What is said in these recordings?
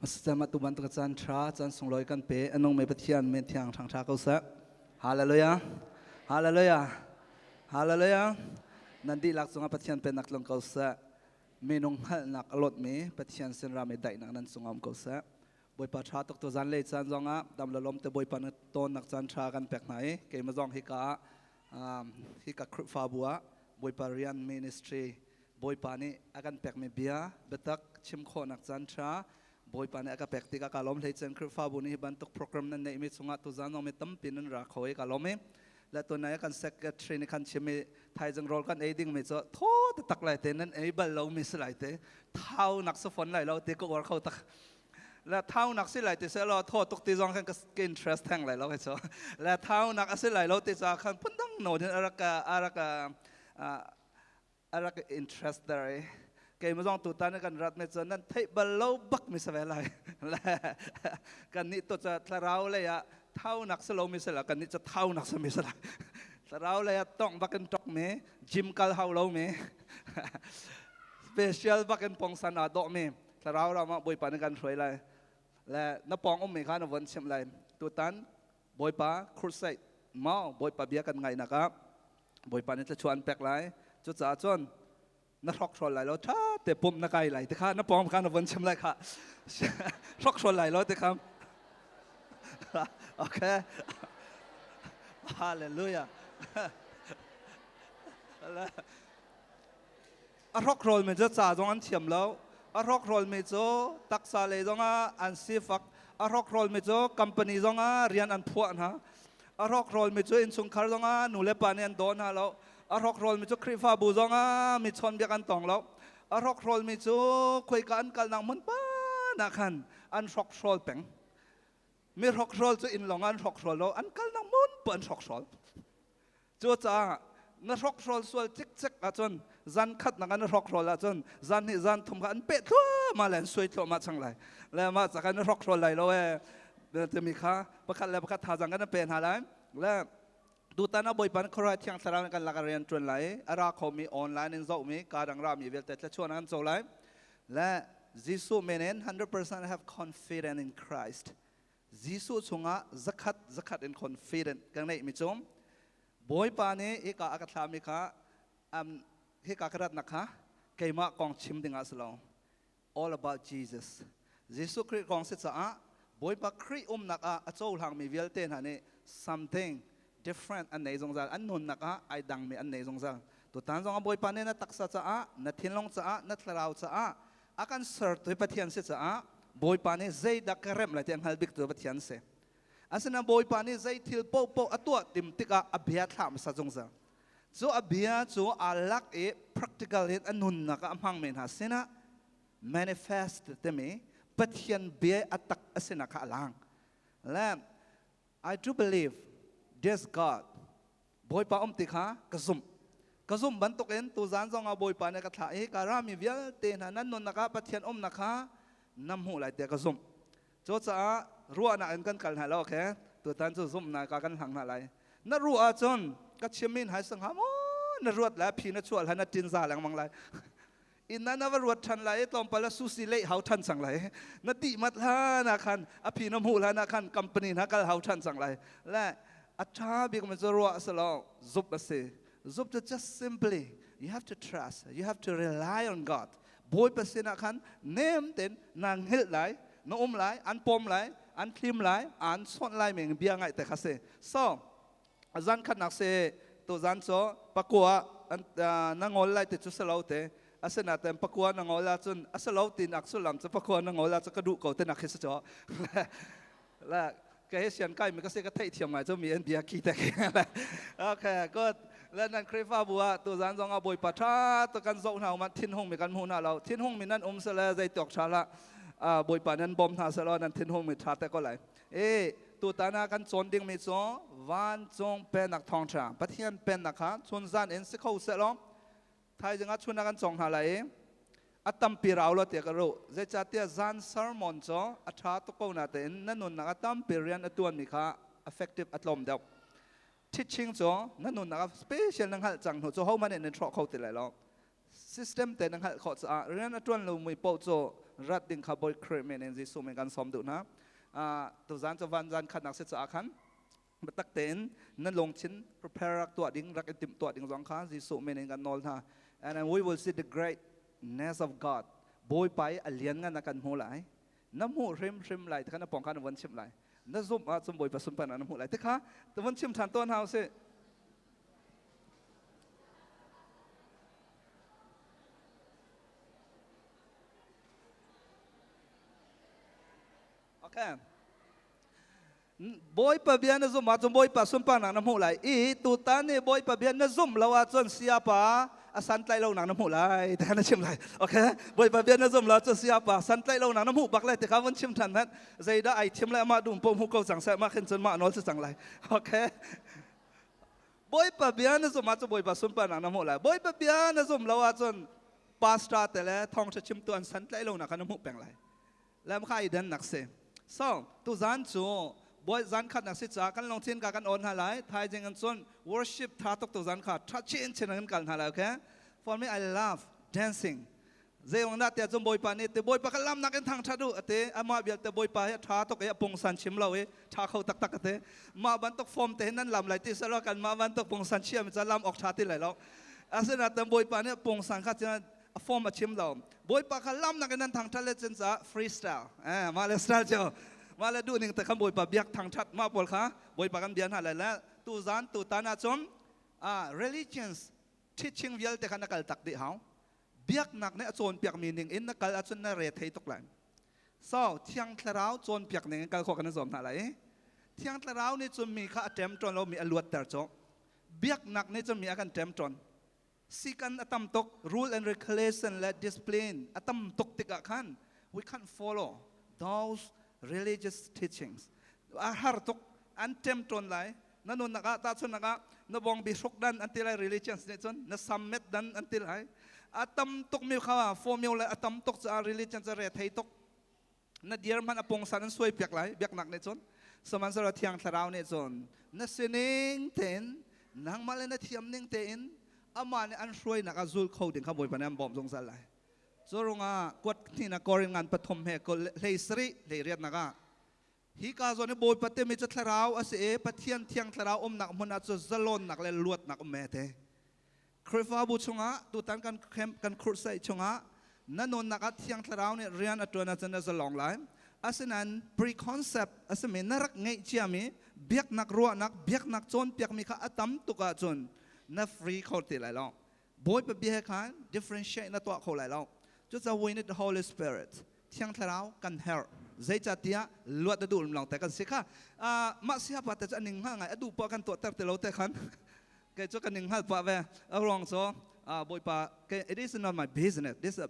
Asama tu bantuk caan tha caan sunglawi kan pe anung me Pathian men thiang thang tha ko seh. Hallelujah. Hallelujah. Hallelujah. Nan dihlak cungah Pathian pennak tlung ko seh. Minung hngalhnak a lawtmi Pathian sin rami daihnak nan cungah um ko seh. Bawipa tha tuk tu zan lei caan zongah dam le lom te Bawipa na tawnnak caan tha kan pek hna i keimah zong hika ah hika Khrihfabu ah Bawipa rian ministry Bawipa nih a kan pekmi bia biatak chim khawhnak caan ṭha Bawipa nih a ka pek tikah ka lawm hleicen Khrihfabu nih hi bantuk program nan neihmi chungah tuzaan zong mi tampi nan ra kho i ka lawm i le tunai kan secretary nih khan chim i thaizing rawl kan ei dingmi cu thaw taktak lai te nan ei bal lomi si lai te thau nak si fon lai lo ti ka uar kho tak le thau nak si lai ti se lo thaw tuk ti zong khan ka interest theng lai lo kai cu le thau nak a si lai lo ti ca khan phundang no din arak arak a rak interest der i keimah zong tutan kan rat me cu nan theih bal lo bak mi si ve lai kan nih to ca thlarau lei ah thau nak si lo mi si la kan nih cu thau nak si mi si la thlarau lei ah tong bak in tok mi gym kal hau lo mi special bak in pongsan aa dawh mi thlarau ram ah Bawipa nih kan hruai lai le na pawng um mi kha na von chimh lai tutan Bawipa crusade maw Bawipa bia kan ngaihnak ah Bawipa nih thluachuah an pek lai. Cucaah cun na hrokhrawl lai lo ṭha te pumh na kai lai ti kha na pawng kha na von chim lai kha hrokhrawl lai lo ti kha. Okay. Hallelujah. A hrokhrawl mi cu ca zong an thiam lo. A hrokhrawl mi cu taksa lei zongah an sifak. A hrokhrawl mi cu company zongah rian an phuah hna. A hrokhrawl mi cu innchungkhar zongah nu le pa nih an daw hna lo. A hrokhrawl mi cu Khrihfabu zongah mi chawnbiak an tong lo. A hrokhrawl mi cu khuaika an kalnak hmun pa khan an hrokhrawl peng. Mi hrokhrawl cu inn lawng an hrokhrawl lo, an kalnak hmun pa an hrokhrawl. Cucaah na hrokhrawl sual cikcek ahcun zan khat nak na hrokhrawl ahcun zan hnih zan thum kha an peh thluahmah le an suai thluahmah cang lai. Le mah ca khan na hrokhrawl lai lo ee timi kha pakhat le pakhat thazaang kan pe hna lai. Le tutan ah Bawipa khuaruah Thiang Thlarau kan lak rian ṭuan lai. A ra khomi online in zohmi ka dang rami vialte thlachuan an co lai. Le Jesuh men in 100% have confidence in Christ. Jesuh chungah zakhat zakhat in confident ka ngeihmi cu Bawipa nih hika a ka thlahmi kha hika ka ratnak kha keimah kong chim dingah si lo, all about Jesus. Jesuh Khrih kong si caah Bawipa Khrih umnak ah a cohlangmi vialte hna nih something different an nei zungzal, an nunnak ah ai dangmi an nei zungzal. Tutan zong ah Bawipa nih na taksa caah, na thinlung caah, na thlarau caah a kan sertu hi Pathian si caah Bawipa nih zeidah ka remh lai ti a hngal biktu Pathian si. Asinain Bawipa nih zei thil paohpaoh a tuah tim tikah a bia thlah hmasa zungzal. Cu a bia cu aa lak i practical in a nunnak ah a hmangmi hna sinah manifest timi Pathian bia a tak a sinak kha a lang. Le I do believe this God. Bawipa um ti kha ka zumh. Ka zumh bantukin tuzan zongah Bawipa nih ka thlah i ka rami vialte hna nan nunnak ah Pathian umnak kha na hmuh lai tiah ka zumh. Cucaah ruahnak in kan kal hna lo, okay? Tutan cu zumhnak ah kan hlang hna lai. Na ruah ahcun ka chimmi hai sang hnga maw na ruat lai phi na chuah lai na tin za lengmang lai. Inn ah na va ruat ṭhan lai i tlawmpal ah sushi leih hau ṭhan cang lai. Na dih mat hlan ah khan a phi na hmuh hlan ah khan company hna kal hau ṭhan cang lai. Le a ṭha bik mi cu ruah si lo, zup a si. Zup cu just simply you have to trust, you have to rely on God. Bawipa sinah khan nem tein naa hngilh lai, na um lai, an pawm lai, an thlim lai, aan chawnh lai meng bia ngaih te kha si. So zan khatnak si tu zan cu pakua na ngol lai ti cu si lo te, asinain pakua na ngol ahcun a si lo tinak sullam cu pakua na ngol ahcun ka duh ko tinak khi si cu. La ka he sian kai mi ka se ka theih thiam ngai cu mi an bia ki te. Okay, good. Le nan Khrihfabu ah tu zan zong ah Bawipa tha tu kan zoh hna man thinhung mi kan hmu hna lo. Thinhung mi nan um sele zei tawk tha la Bawipa nan bawm hna selaw nan thinhung mi tha te ko lai. E tutan ah kan cawn dingmi cu vancung pennak thawngṭha, Pathian pennak kha chun zan in si kho seh law thaizing ah chun ah kan cawng hna lai i a tampi rau lo tiah ka ruh. Zeicahtiah zan sermon cu a ṭha tuk ko natein na nunnak a tampi rian a ṭuanmi kha effective a tlawm deuh. Teaching cu na nunnak ah special na hngalh cang hnu cu hohmanh nih nan hrawh kho ti lai lo. System te na hngalh khawh caah rian a ṭuan lomi paoh cu rat ding kha Bawi Khrih min in Jesuh min kan sawm duh hna. Tuzan cu van zan khatnak si caah khan biatak tein na lungthin prepare rak tuah ding, rak i timh tuah ding zong kha Jesuh min in kan nawl hna. And then we will see the greatness of God. Bawipa i a lian ngan a kan hmu lai. Na hmuh hrimhrim lai ti kha na pawng kha na von chimh lai. Na zumh ahcun Bawipa sunparnak na hmuh lai ti kha ta von chim ṭhan tawn hna usih. Okay. Bawipa bia na zumh ahcun Bawipa sunparnak na hmuh lai i tutan ni Bawipa bia na zumh lo ahcun siapa a santlaih lonak na hmuh lai ti kha na chim lai. Okay? Bawipa bia na zumh lo ahcun siapa santlaih lonak na hmuh bak lai ti kha vun chim ṭhan hmanh. Zeidah ai thim lai amah dum po hmu ko cang seh mah khin cun mah nawl si cang lai. Okay? Bawipa bia na zumh ahcun Bawipa sunparnak na hmuh lai. Bawipa bia na zumh lo ahcun pastor te le thawngṭha chimtu an santlaih lonak kha na hmuh peng lai. Lam kha i dannak si. So, tuzan cu bawi zan khat nak si ca kan lungthin ka kan on hna lai. Thaizing an cun worship tha tuk tuzan kha tha chin chin kan kal hna lai, okay? For me, I love dancing. Zeiwang dah tiah cun Bawipa nih te Bawipa ka lam nak in thang tha du ate amah vialte Bawipa hi tha tuk i pungsan chim lo i tha kho taktak ate mah bantuk form te hin nan lam lai ti selo kan mah bantuk pungsan chiam ca lam ok tha ti lai lo asinain Bawipa nih pungsan kha cun a form a chim lo Bawipa kha lamnak in nan thangṭhat le cun ca freestyle eh mah le style cu mah le duhning te khan Bawipa biak thangṭhat mah pawl kha Bawipa kan bia hna lai le tuzan tutan ahcun religions teaching vialte kha na kal tak dih hau biaknak nih a cawnpiakmi ning in na kal ahcun na re thei tuk lai so Thiang Thlarau cawnpiak ning in kal khawh kan i zuam hna lai. Thiang Thlarau nih cun mi kha a ṭem ṭawn lo, mi a luatter cawh. Biaknak nih cun mi a kan ṭem ṭawn. Sikan a tam tuk, rule and regulation le discipline a tam tuk tikah khan we can't follow those religious teachings. A har tuk, an ṭem ṭawn lai. Na nunnak ah, tahchunhnak ah, na bawngbi hruk dan an ti lai religions nih cun, na sam met dan an ti lai. A tam tuk mi kha formula a tam tuk caah religion cu re thei tuk. Na dir hmanh a pungsan an suai piak lai biaknak nih cun. Sihmanhsehlaw Thiang Thlarau nih cun na sining tein, nangmah le na thiam ning tein amah nih an hruainak ah zul kho ding kha Bawipa nih an bawmh zungzal lai. Cu ruangah kuat hnihnak Korin ngan pathum he 17 18 nak ah hi ka zawn i Bawipa timi cu Thlarau a si i Pathian Thiang Thlarau umnak hmun ah cu zalonnak le luatnak um me te. Khrihfabu chungah tutan kan camp kan crusade chungah na nunnak ah Thiang Thlarau nih rian a ṭuan ahcun na zalong lai. Asinain preconcept a simi na rak ngeih ciami biaknak ruahnak, biaknak cawnpiakmi kha a tam tuk ahcun na free kho ti lai lo. Bawipa bia he khan differentiate na tuah kho lai lo. Cucaah we need the Holy Spirit. Thiang Thlarau kan herh. Zeicahtiah luat a duh lawng te kan si kha. Mah siapa te cu a ning hngal ngai, a duh poah kan tuahter ti lo te khan. Kei cu ka ning hngal pah ve. A ruang cu Bawipa, it is not my business. This is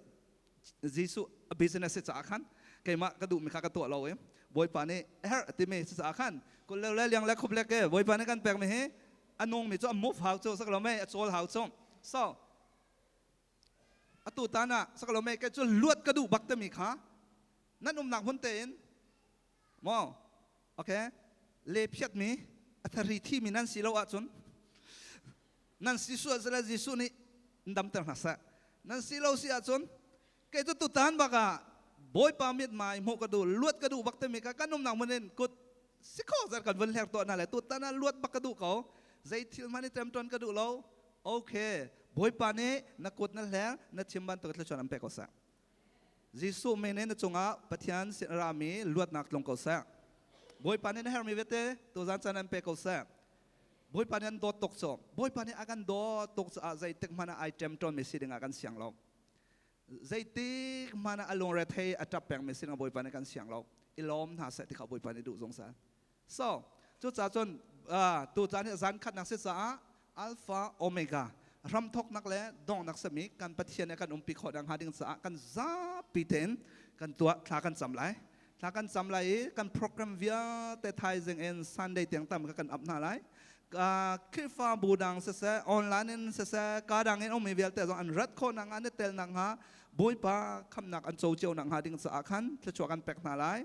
Jesuh a business si caah khan keimah ka duhmi kha ka tuah lo i Bawipa nih herh timi si caah khan kul le liang le khup le ke Bawipa nih kan pekmi hi a nungmi cu a move hau cu sak lo mei a cawl hau cu. So atu tan ah sak lo mei kei cu luat ka duh bak timi kha nan umnak hmun tein maw okay le phiatmi a thari thimi nan si lo ahcun nan si sual sile Jesuh nih damter hna seh. Nan si lo si ahcun kei cu tutan bak ah Bawipa mithmai hmuh ka duh, luat ka duh bak timi kha kan umnak hmun in kut si kho zat kan vun hler tuah hna le tutan ah luat bak ka duh ko, zei thil hmanh i ṭemṭon ka duh lo. Okay, Bawipa nih na kut na hleng na chim bantuk thluachuah an pek ko seh. Jesuh min in na cungah Pathian sin a rami luatnak tlung ko seh. Bawipa nih na herhmi vialte tuzan caan an pe ko seh. Bawipa nih an dawt tuk cu. Bawipa nih a kan dawt tuk caah zeitik hmanh ah ai ṭemṭawnmi si ding ah kan siang lo. Zeitik hmanh ah a lungrethei a ṭap pengmi si ding ah Bawipa nih kan siang lo. I lawm hna seh ti kha Bawipa nih duh zungzal. So, cucaah cun tucaan hi zan khatnak si caah Alpha Omega hramthoknak le donghnak sami kan Pathian nih kan umpi khawh hnga ding caah kan zapi tein kan tuah thla kan cam lai. Thla kan cam lai i kan program vialte thaizing in Sunday tiang tam kan up hna lai. Khrihfabu dang siseh, online in siseh, ka dang in ummi vialte zong an rat khawh nak an i tel nak hnga Bawipa khamnak an co cio nak hnga ding caah khan thluachuah kan pek hna lai.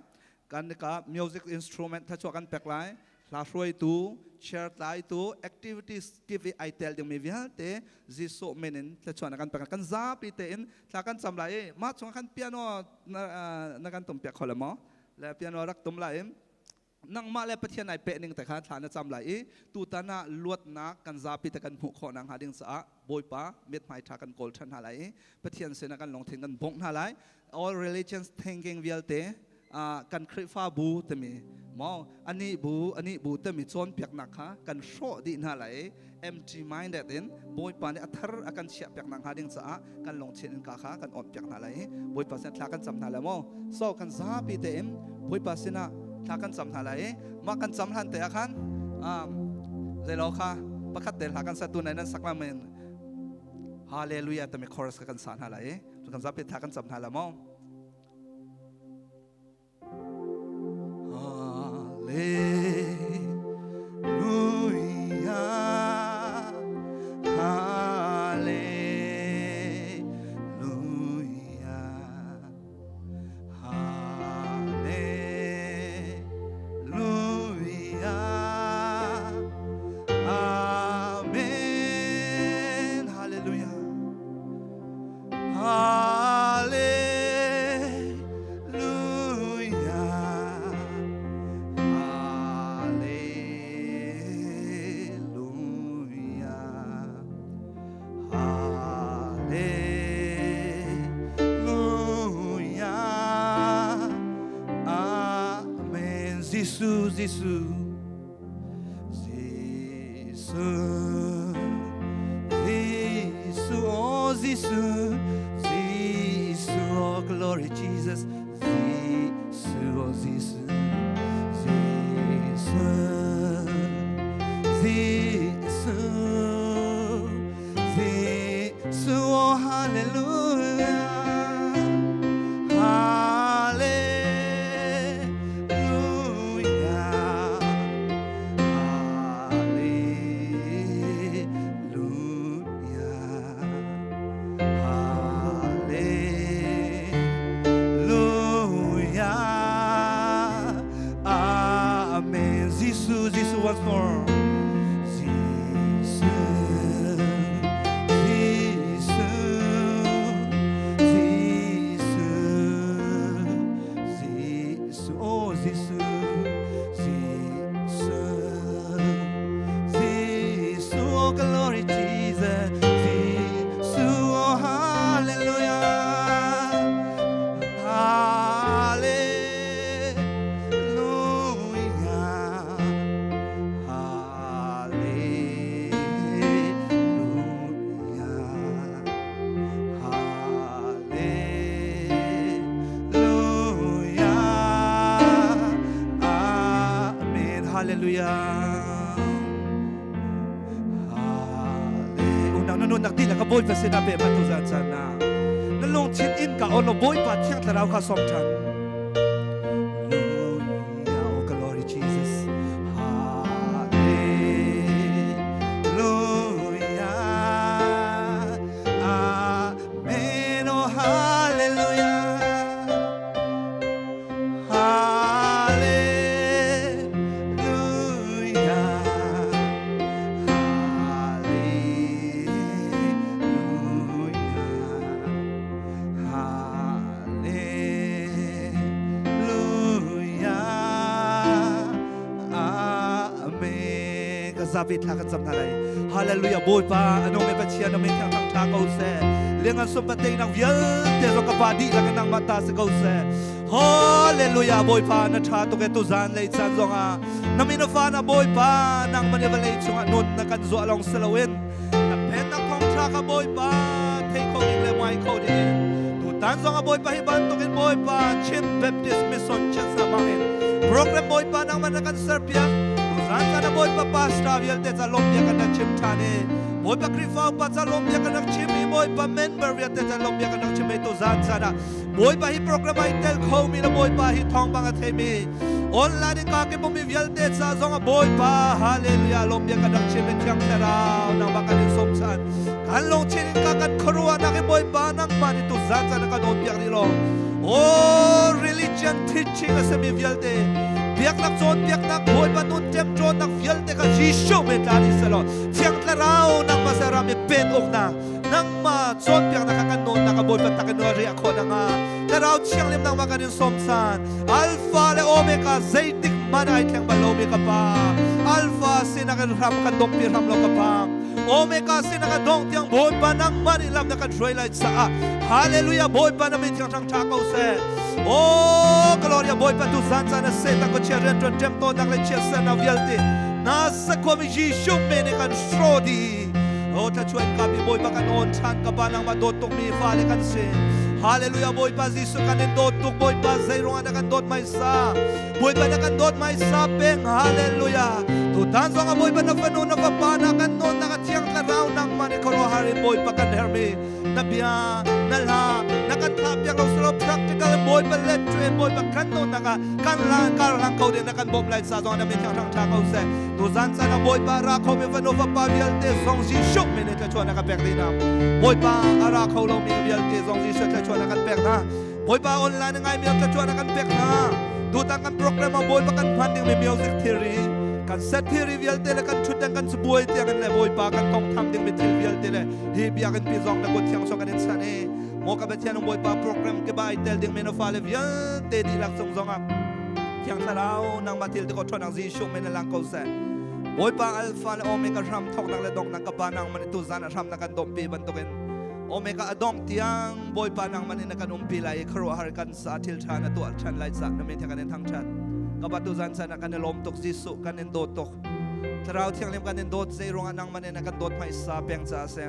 Kan ka music instrument thluachuah kan pek lai. Hla hruaitu, chair tlaitu, activities kip i ai tel dingmi vialte Jesuh min in thluachuah na kan pek. Kan zapi tein thla kan cam lai i mah chungah khan piano na kan tum piak kho le maw? Le piano rak tum lai in nangmah le Pathian ai peh ning te kha thla na cam lai i tutan ah luatnak kan zapi te kan hmuh khawh nakhnga ding caah Bawipa mithmai ṭha kan kawl ṭhan hna lai i Pathian sinah kan lungthin kan bongh hna lai. All religions thinking vialte kan Khrihfabu timi maw anih bu anih bu timi cawnpiaknak kha kan hrawh dih hna lai i empty minded in Bawipa nih a thar a kan chiah piak nakhnga ding caah kan lungthin innka kha kan awnh piak hna lai i Bawipa sinah thla kan cam hna lai maw. So kan zapi tein Bawipa sinah thla kan cam hna lai i mah kan cam hlan te ah khan zeilo kha pakhat te hla kan sa tu nai nan sak la men Hallelujah tami chorus kha kan sa hna lai i kan zapi thla kan cam hna lai maw. Hallelujah, Hallelujah, Hallelujah, Amen, Hallelujah. Hallelujah. Hallelujah. Hallelujah. Amen. Jesu, Jesu. Jesuh, Jesuh, oh Jesuh, Jesuh, oh glory Jesus, Jesuh, oh Jesuh, Jesuh, Jesuh, Jesuh, oh hallelujah, hallelujah. Hallelujah. Hallelujah. Amen. Jesus, Jesus once more. Jesus, Jesus, Jesus, Jesus, oh Jesus, Jesus, Jesus, oh glory Jesus, Jesus, oh hallelujah, hallelujah, hallelujah. Hallelujah. Amen. Hallelujah. Hallelujah. Unang nanun nak di la ka Bawipa sinah pe ma tu zan chan na. Na lungthin in ka ono Bawipa Thiang Thlarau kha som than. Hallelujah. Oh glory Jesus. Hallelujah. Amen. Oh, hallelujah. Hallelujah. Hallelujah. Hallelujah. Amen. Ka zapi thla kan cam hna lai. Hallelujah. Bawipa anung me Pathian na min thiang thang tha ko seh. Liangan sumpa teinak vialte zong ka pa dihlak in nangmah ta si ko seh. Hallelujah. Bawipa na tha tuk e tu zan lei caan zong ah na min fa na Bawipa nangmah nih vawlei chungah nun na kan zuah lawng si loin na pennak thawng tha kha Bawipa thei kho ding le muai kho ding tutan zong ah Bawipa hi bantukin Bawipa Chin Baptist Mission Church na bangin program Bawipa nangmah na kan serpiak tuzan caan ah Bawipa pastor vialte ca lawm bia kan rak chim ṭhan i Bawipa Khrihfa upa ca lawm bia kan rak chim i Bawipa member vialte ca lawm bia kan rak chim i tuzan caan ah Bawipa hi program ai tel khomi le Bawipa hi thawngpang a theimi online in ka kipumi vialte ca zong ah Bawipa hallelujah lawm bia kan rak chim i Thiang Thlarau nangmah kan in sawm chan kan lungthin in ka kan khuaruahnak i Bawipa nangmah nih tuzan caan ah kan awn piak rih lo. Oh, religion teaching a simi vialte. Biaknak cawnpiaknak Bawipa nun ṭemṭawnnak vialte kha Jesuh men tla dih selaw Thiang Thlarau nangmah saram i pen uknak nangmah cawnpiaknak kha kan nawnnak a Bawipa tak in riah khawh nakhnga Thlarau Thianghlim nangmah kan in sawm san. Alpha le Omega, zeitik hmanh ai thleng bal lomi ka Pa. Alpha sinak in hram kan dompi hram lo ka Pa. Omega sinak a dong tiang Bawipa nangmah nih lam na kan hruai lai caah Hallelujah. Bawipa na min thiang thang tha ko seh. Oh Gloria. Bawipa, tu zan caan a Satan ko chia rian tuan ṭem tawnnak le chia sernak vialte na sakhua mi Jesuh men in kan hro di. Oh, thlachuan ka mi Bawipa kan on ṭhan ka Pa, nangmah dawt tuk mi fale kan si. Hallelujah. Bawipa Jesuh, kan in dawt tuk. Bawipa, zei ruangah na kan dawt mai sa? Bawipa, na kan dawt mai sa peng. Hallelujah. Tutan zong ah Bawipa, na fanu na fapa na kan nawn na ka Thiang Thlarau nangmah nih khuaruahhar in Bawipa kan hermi na bia, na hla na kan thlah piak lo selo practical Bawipa let train Bawipa kan nawn nak ah kan lang kar lang ko ding na kan bawm lai sa zong na min thiang thang tha ko seh. Tuzan caan ah Bawipa, ra kho mi fanu fapa vialte zong Jesuh min in thluachuah na kan pek dih hna. Bawipa, a ra kho lomi vialte zong Jesuh thluachuah na kan pek hna. Bawipa, online ngai mi thluachuah na kan pek hna. Tutan kan program ah Bawipa kan hman ding mi music theory kan set theory vialte le kan thutdan kan cabuai tiang in le Bawipa kan tong tham ding mi thil vialte le hi biakinn pi zong na kut thiang so kan in chan i maw ka Pathian, Bawipa, program ke ba ai tel ding mi na fale vialte dihlak cung zong ah Thiang Thlarau nangmah thil ti ko ṭhawnnak Jesuh min in lang ko seh. Bawipa, Alpha le Omega, hram thawknak le donghnak ka Pa, nangmah nih tuzan ah hram na kan domhpi bantukin Omega a dongh tiang Bawipa nangmah nih na kan umpi lai i khuaruahhar kan sa thil ṭha na tuah ṭhan lai cah na min he kan in thangṭhat. Ka Pa, tuzan caan ah kan i lawm tuk. Jesuh, kan in dawt tuk. Thlarau Thianghlim, kan in dawt. Zei ruangah nangmah nih na kan dawt hmaisa peng caah a si.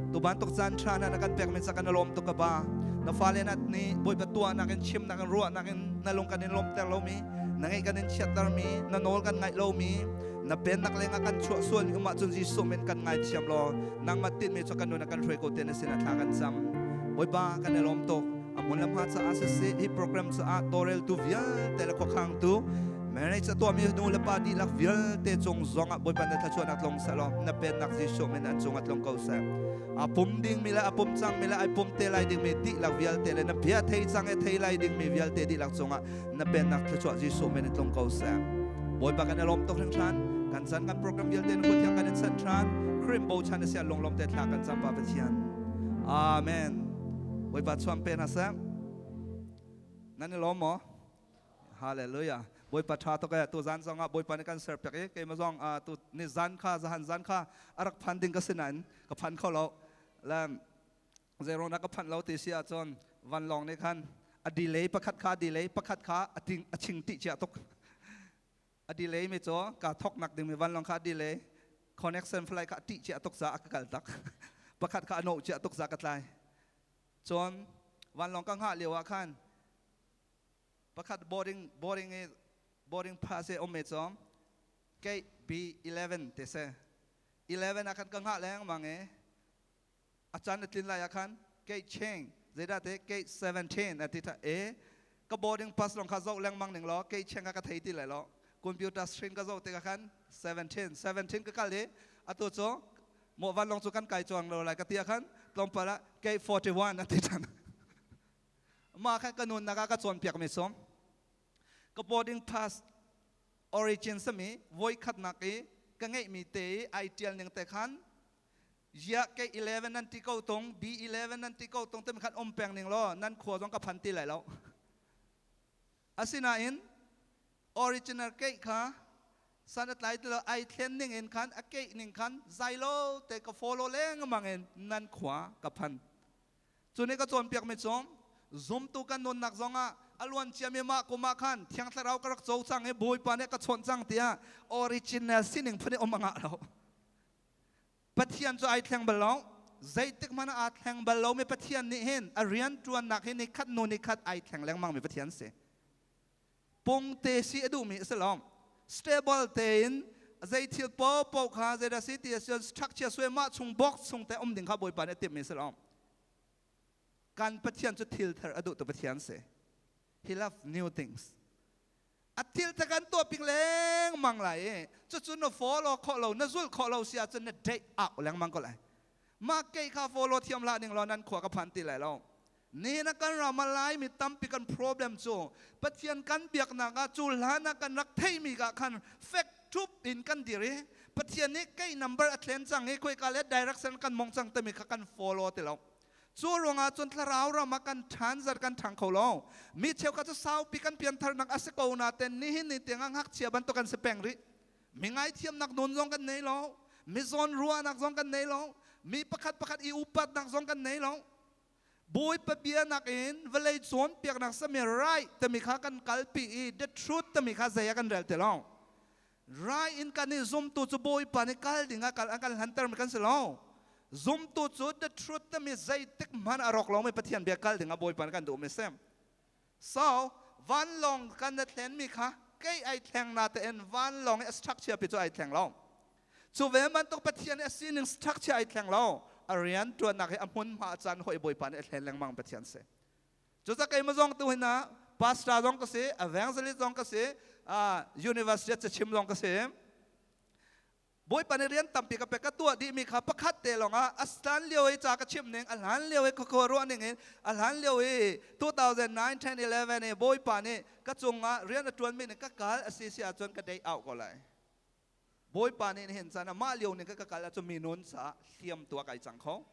Tu bantuk caan ṭha na kan pek mi ca kan i lawm tuk, ka Pa. Na fale na nih Bawipa tuahnak in, chimnak in, ruahnak in na lung kan in lawmhter lomi, na ngeih kan in chiattermi, na nawl kan ngaih lomi, na pennak lengah kan chuah sualmi um ahcun Jesuh min kan ngaithiam law nangmah tinhmi cu kan nun ah kan hruai ko te na sin ah thla kan cam. Bawipa, kan i lawm tuk. A hmun le hma caah siseh, hi program caah tawlreltu vialte le khuakhangtu marriage a tuahmi nu le pa dihlak vialte cung zong ah Bawipa na thluachuahnak tlung seh law na pennak Jesuh min an cung ah tlung ko seh. A pum dingmi le a pum cangmi le ai pum te lai dingmi dihlak vialte le na bia thei cang i thei lai dingmi vialte dihlak cungah na pennak thluachuah Jesuh min in tlung ko seh. Bawipa, kan i lawm tuk hringhran. Kan chan kan program vialte na kut thiang kan in sanh ṭhan. Krim bochan na sia lunglawm te thla kan cam, Pa Pathian. Amen. Bawipa chuan pe hna seh. Nan i lawm maw? Hallelujah. Bawipa ṭha tuk e. Tu zan zong ah Bawipa nih kan ser piak i keimah zong tu ni zan kha zahan zan kha a rak phan ding ka si nain ka phan kho lo. Le zeiruang dah ka phanh lo ti si ahcun vanlawng nih khan a delay pakhat kha delay pakhat kha a ting a ching ti chia tuk. A delay mi cu ka thok nak ding mi vanlawng kha delay connection flight kha ti chia tuk za a ka kal tak. Pakhat kha a no chia tuk za ka tlai. Cun vanlawng ka hngah lio ah khan pakhat boarding i boarding pass i um mi cu gate B11 ti si. 11 ah khan ka hngah lengmang i a caan a tlin lai ah khan gate change zeidah te gate 17 a ti tha e. Ka boarding pass lawng kha zoh lengmang ning law gate change kha ka thei ti lai lo. Computer screen ka zoh tikah khan 17 17 ka kal i atu cu maw vanlawng cu kan kai cuang lo lai ka ti ah khan tlawmpal ah gate 41 a ti than. Mah khan ka nunnak ah ka cawnpiak mi sum ka boarding pass origin sami voi khatnak i ka ngeihmi te i ai tial ning te khan ya ke 11 nan ti ko tung, B11 nan ti ko tung te khan um peng ning law nan khua zong ka phan ti lai lo. Asinain original gate kha san a tlai ti lo, ai thlen ning in khan a gate ning khan zai lo te ka follow lengmang in nan khua ka phan. Cu nih ka cawnpiak mi cu zumtu kan nunnak zongah a luan ciami mah kum ah khan Thiang Thlarau ka rak co cang i Bawipa nih ka chawnh cang tiah original sining phun i um a ngah lo. Pathian cu ai thleng bal lo. Zeitik hmanh ah aa thleng bal lomi Pathian nih hin a rian ṭuannak hi nikhat hnu nikhat ai thleng lengmang mi Pathian si. Pungte si a duhmi a si lo. Stable tein zei thil paohpaoh kha zeidah si ti a si structure suai mah chung box chung te um ding kha Bawipa nih a timhmi a si lo. Kan Pathian cu thil thar a duh tu Pathian si. He love new things. A thil te kan tuah ping lengmang lai i cucu na follow khawh lo, na zulh khawh lo si ahcun na date out lengmang ko lai. Mah kei kha follow thiam hlah ning law nan khua ka phan ti lai lo. Ni na kan ram ah Laimi tampi kan problem cu Pathian kan biaknak ah cu hlan ah kan rak theimi ka khan fek ṭhup in kan dir i Pathian nih kei number a thlen cang i khoika le direction kan mong cang timi kha kan follow ti lo. Cu ruangah cun thlarau ram ah kan ṭhan zat kan ṭhang kho lo. Mi cheukhat cu saupi kan piantharnak a si ko naten nihin ni tiangah ngakchia bantuk kan si peng rih. Mi ngaithiamnak nun zong kan nei lo. Mi zawn ruahnak zong kan nei lo. Mi pakhat pakhat i upatnak zong kan nei lo. Bawipa bia nakin vawlei cawnpiaknak sami right timi kha kan kalpi i the truth timi kha zei ah kan rel ti lo. Right in kan i zumtu cu Bawipa nih kal ding ah kal an kan hlantermi kan si lo. Zumtu cu the truth timi zeitik hmanh a rawk lomi Pathian bia kal ding ah Bawipa nih kan duhmi si. So vanlawng kan na thlenmi kha kei ai thleng na tein vanlawng i a structure pi cu ai thleng lo. Cu ve bantuk Pathian nih a sining structure ai thleng lo. A rian ṭuannak hi a hmunhma a caan hoi Bawipa nih a thlen lengmang Pathian si. Cucaah keimah zong tu hin ah pastor zong ka si, evangelist zong ka si, university cachim zong ka si. Bawipa nih rian tampi ka pek ka tuah dihmi kha pakhat te lawngah a hlan lio i ca ka chim ning, a hlan lio i khuakhua ruah ning in, a hlan lio i 2009, 10, 11 i Bawipa nih ka cungah rian a ṭuanmi ning ka kal a si si ahcun ka day out ko lai. Bawipa nih nihin caan ah mah lio ning ka kal ahcun mi nun caah hliam tu ah kai cang kho.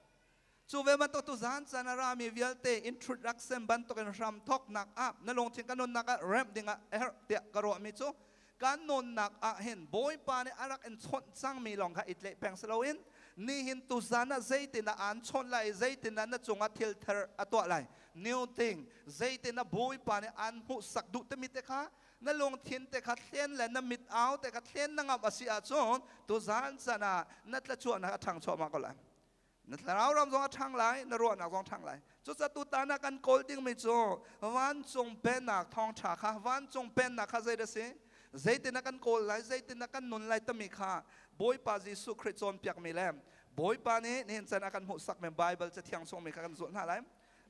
Cu ve bantuk tu zan caan a rami vialte introduction bantukin hram thawknak ah na lungthin ka nunnak ah remh dingah a herh tiah ka ruahmi cu kan nunnak ah hin Bawipa nih a rak in chawnh cangmi lawng kha i tlaih peng si loin nihin tuzan ah zeitindah aan chawnh lai i zeitindah na cungah thil thar a tuah lai, new thing, zeitindah Bawipa nih aan hmuhsak duh timi te kha na lungthin te kha thlen le na mit au te kha thlen na ngamh a si ahcun tuzan chan ah na tlachuahnak a ṭhang chuahmah ko lai. Na thlarau ram zong a ṭhang lai, na ruahnak zong ṭhang lai. Cucaah tutan ah kan kawl dingmi cu vancung pennak thawngṭha kha, vancung pennak kha zei dah si, zeitin ah kan kawl lai, zeitin ah kan nun lai timi kha Bawipa Jesuh Khrih cawnpiakmi le Bawipa nih nihin chan ah kan hmuhsakmi Baibal Cathiang chungmi kha kan zulh hna lai.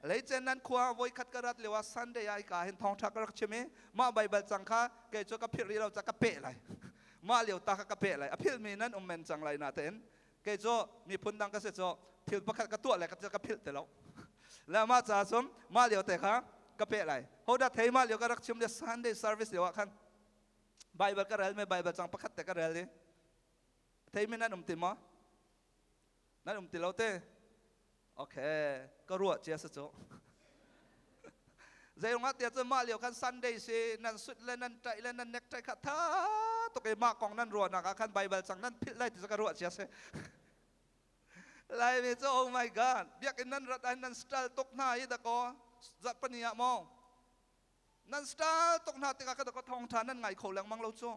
Leicen nan khua voikhat ka rat lio ah Sunday ah ka hin thawngṭha ka rak chim i mah Baibal cang kha kei cu ka philh rih lo ca ka peh lai. Mah lio ta kha ka peh lai. A philhmi nan um men cang lai natein kei cu miphun dang ka si cu thil pakhat ka tuah le ka philh ti lo. Le mah ca cun mah lio te kha ka peh lai. Hodah thei mah lio ka rak chim le Sunday service lio ah khan Bible ka rel me Bible cang pakhat te ka rel i theimi nan um ti maw? Nan um ti lo te? Okay, ka ruah cia sa cu. Zei rungah tiah cun mah lio khan Sunday si nan sut le nan ṭaih le nan necktie kha tha tuk i mah kong nan ruahnak ah khan Bible cang nan philh lai ti cu ka ruah cia si. Laimi cu, oh my God, biakinn nan rat ah nan style tuk hna hi dakaw zarhpini ah maw nan style tuk hna tikah ka dakaw thawngṭha nan ngai kho lengmang lo cu.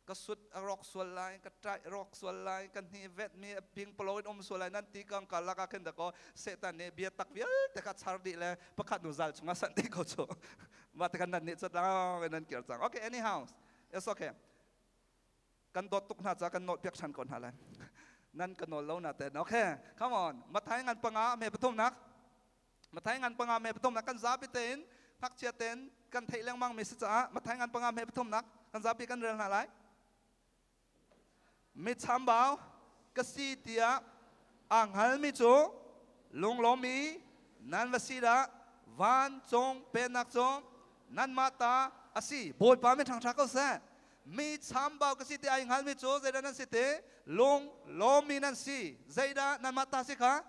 Ka sut a rawk sual lai, ka ṭaih rawk sual lai, ka hni vet mi a ping palo in um sual lai nan ti kang kalak ah khin dakaw Satan nih bia tak vialte kha char dih le pakhat nu zal chungah sanh dih ko cu. Mah te khan nan nih cat lang in nan kir cang. Okay, anyhow, it's okay. Kan dawt tuk hna ca kan nawl piak ṭhan ko hna lai. Nan ka nawl lo na ten. Okay, come on. Mathai ngan panga me pathumnak. Mathai ngan panga me pathumnak kan zapi tein ngakchia tein kan theih lengmang mi si caah Mathai ngan panga me pathumnak kan zapi kan rel hna lai. Mi chambau ka si tiah aa hngalmi cu lunglawmmi nan va si dah, vancung pennak cu nanmah ta a si. Bawipa mi ṭhangṭha ko seh. Mi chambau ka si ti ai hngalmi cu zeidah nan si ti? Lunglawmmi nan si. Zeidah nanmah ta si kha?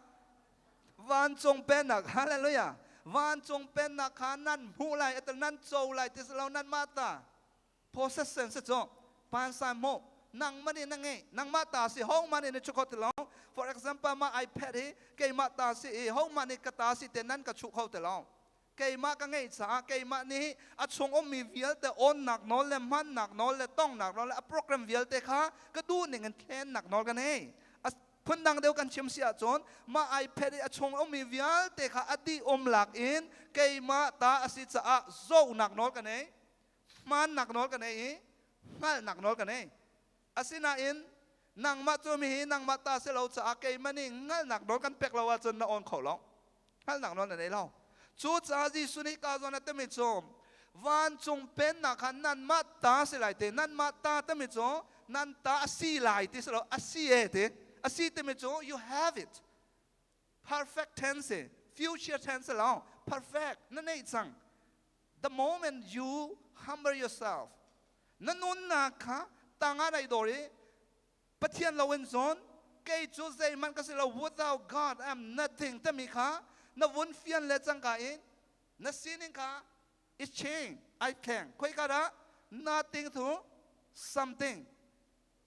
Vancung pennak. Hallelujah! Vancung pennak kha nan hmuh lai, nan co lai ti si lo, nanmah ta possession si cu pansa hmuh nangmah nih na ngeih, nangmah ta si, hohmah nih na chuh kho ti lo. For example, mah iPad hi keimah ta si i hohmah nih ka ta si te nan ka chuh kho ti lo. Keimah ka ngeih caah keimah nih a chung ummi vialte onnak nawl le hmannak nawl le tongnak nawl le a program vialte kha ka duh ning in thlennak nawl ka nei. Phundang deuh kan chim si ahcun mah iPad i a chung ummi vialte kha a dih um lak in keimah ta a si caah zohnak nawl ka nei, hmannak nawl ka nei i hngalhnak nawl ka nei. Asinain nangmah cu mi hi nangmah ta si lo caah keimah nih hngalhnak nawl kan pek lo ahcun na awn kho lo, hngalhnak nawl na nei lo. Cucaah Jesuh nih ka zawn a timi cu vancung pennak kha nanmah ta si lai ti. Nanmah ta timi cu nan ta a si lai ti si lo, a si e ti. A si timi cu you have it, perfect tense. Future tense lo. Perfect. Na nei cang. The moment you humble yourself, na nunnak kha tangah nai dor i Pathian lo in cun kei cu zeihmanh ka si lo, without God I am nothing timi kha na vun fian le cangka in na sining kha is change, ai thleng. Khoika dah? Nothing to something.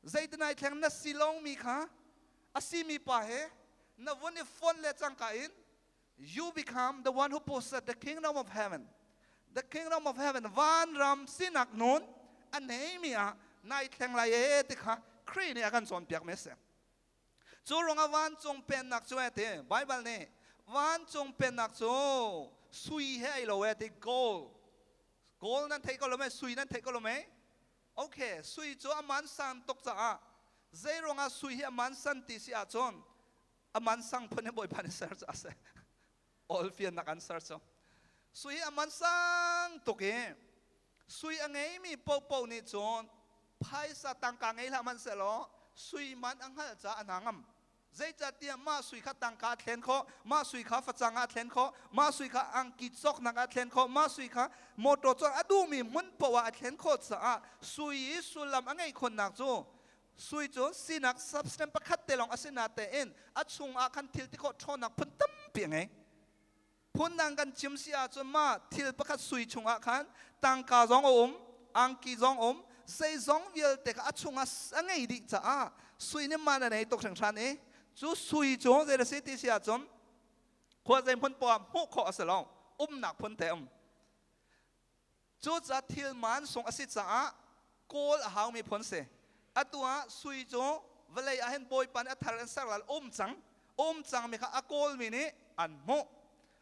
Zeitin ai thleng? Na si lomi kha a simi pa he na vun i fon le cangka in you become the one who possess the kingdom of heaven. The kingdom of heaven, vanram sinak nun a neimi ah nai thleng lai e ti kha Khrih nih a kan cawnpiak mi a si. Cu ruangah vancung pennak cu e ti Bible nih, vancung pennak cu sui he ai lo e ti, gold. Gold nan theih ko lo mei? Sui nan theih ko lo mei? Okay, sui cu a man san tuk caah, zei ruangah sui hi a man san ti si ahcun, a man sang phun hi Bawipa nih ser cu a si. All fiannak an ser cu sui a man sang tuk i sui a ngeimi popo nih cun phaisa tangka ngei hlah hmanhsehlaw sui man a hngalh caah a hna ngam. Zeicahtiah mah sui kha tangka a thlen khawh, mah sui kha facang ah a thlen khawh, mah sui kha angki cawknak ah a thlen khawh, mah sui kha motor cawk a duhmi hmun poah ah a thlen khawh caah sui i sullam a ngeih khawhnak cu, sui cu sinak substance pakhat te lawng a si natein a chungah khan thil ti khawh ṭhawnnak phun tampi a ngei. Phundang kan chim si ahcun, mah thil pakhat sui chungah khan tangka zong a um, angki zong um, zeizong vialte kha a chungah a ngei dih caah sui nih man a nei tuk hringhran i cu sui cu zei a si ti si ahcun, khua zei hmun poah hmuh khawh a si lo, umnak phun te um. Cucaah thil man sung a si caah kawl a haumi phun si. Atu ah sui cu vawlei ah hin Bawipa nih a thar in ser lai, um cang. Um cangmi kha a kawlmi nih an hmuh.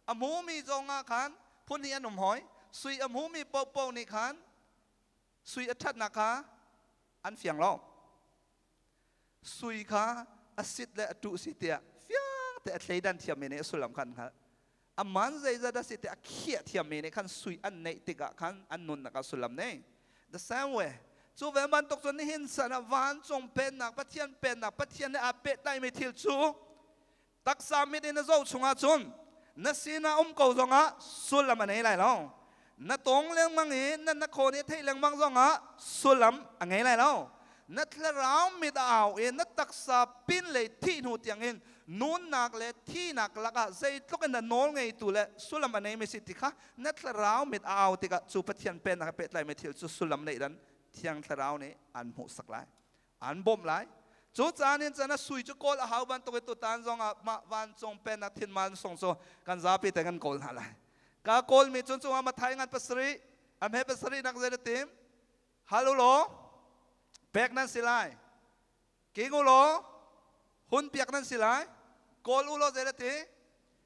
A hmumi zong ah khan phun hnih an um hoi. Sui a hmumi paohpaoh nih khan sui a ṭhatnak kha an fiang lo. Sui kha a sit le a tuh si tiah fiang te a thleidan thiammi nih a sullam kha an hngalh. A man zeizat a si ti a khiah thiammi nih khan sui an neih tikah khan an nunnak ah sullam nei. The same way, cu ve bantuk cun nihin san ah vancung pennak, Pathian pennak, Pathian nih aa pehtlaimi thil cu taksa mit in na zoh chungah cun na sinah um ko zongah sullam a nei lai lo. Na tong lengmang i na khaw nih theih lengmang zongah sullam a ngei lai lo. Na thlarau mit a au i na taksa pin lei thih hnu tiangin nunnak le thihnak lakah zeitluk in na nawl ngeitu le sullam a neimi si ti kha na thlarau mit a au tikah, cu Pathian pennak he pehtlaimi thil cu sullam neih dan Thiang Thlarau nih an hmuhsak lai, an bawmh lai. Cu caan in cun a sui cu kawl a hau bantuk i tutan zong ah mah vancung pennak thinman sung cu kan zapi te kan kawl hna lai. Ka kawlmi cun cungah Mathai ngan 7 a hme 7 nak zei na tim? Hal u law pek nan si lai, king u law hun piak nan si lai, kawl u law zei na ti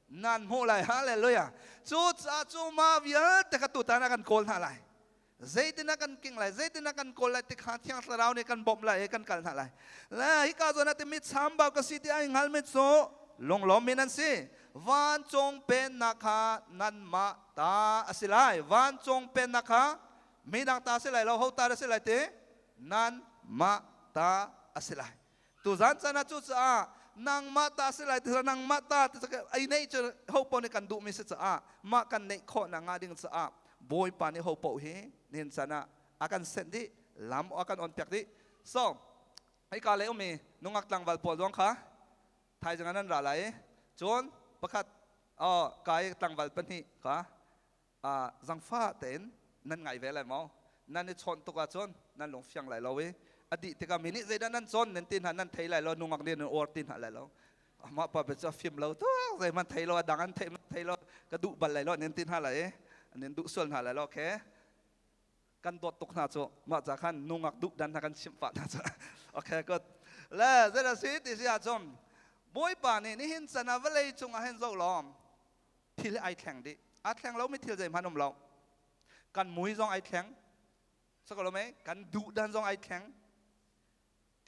nan hmuh lai. Hallelujah. Cu caah cu ma vialte kha tutan ah kan kawl hna lai. Zeitin ah kan king lai, zeitin ah kan kawl lai ti kha Thiang Thlarau nih kan bawmh lai i kan kal hna lai. Le hika zawn ah timi chambau ka si ti ai hngal mi cu lunglawm mi nan si, vancung pennak kha nanmah ta a si lai. Vancung pennak kha midang ta si lai lo. Ho ta si lai ti? Nanmah ta a si lai. Tuzan caan ah cucaah nangmah ta si lai ti, nangmah ta ti ei neih cu ho paoh nih kan duhmi si caah, mah kan neih khawh nak nga ding caah Bawipa nih ho paoh hi nihin caan ah a kan senh dih, lam a kan on piak dih. So hika le ummi nungak tlangval pawl zong kha thaizing ah nan ra lai. Cun pakhat kai tlangval pahnih kha zangfah tein nan ngai ve lai maw? Nan i chawnh tuk ahcun nan lung fiang lai lo i a dih tikah mi nih zeidah nan cawn nan ti hna, nan thei lai lo. Nungak nih nan uar ti hna lai lo. Amah pa cu a fim lo tuk, zeihmanh thei lo, a dang an thei thei lo, ka duh bal lai lo nan ti hna lai i nan duh sual hna lai lo. Okay, kan dawt tuk hna cu, mah ca khan nungak duh dan hna kan chimh pah hna cu. Okay, good. Le zeidah si ti si ahcun, Bawipa nih nihin chan ah vawlei cungah hin zoh law thil ai thleng dih. Aa thleng lomi thil zeihmanh um lo. Kan mui zong ai thleng sako lo mei, kan duh dan zong ai thleng,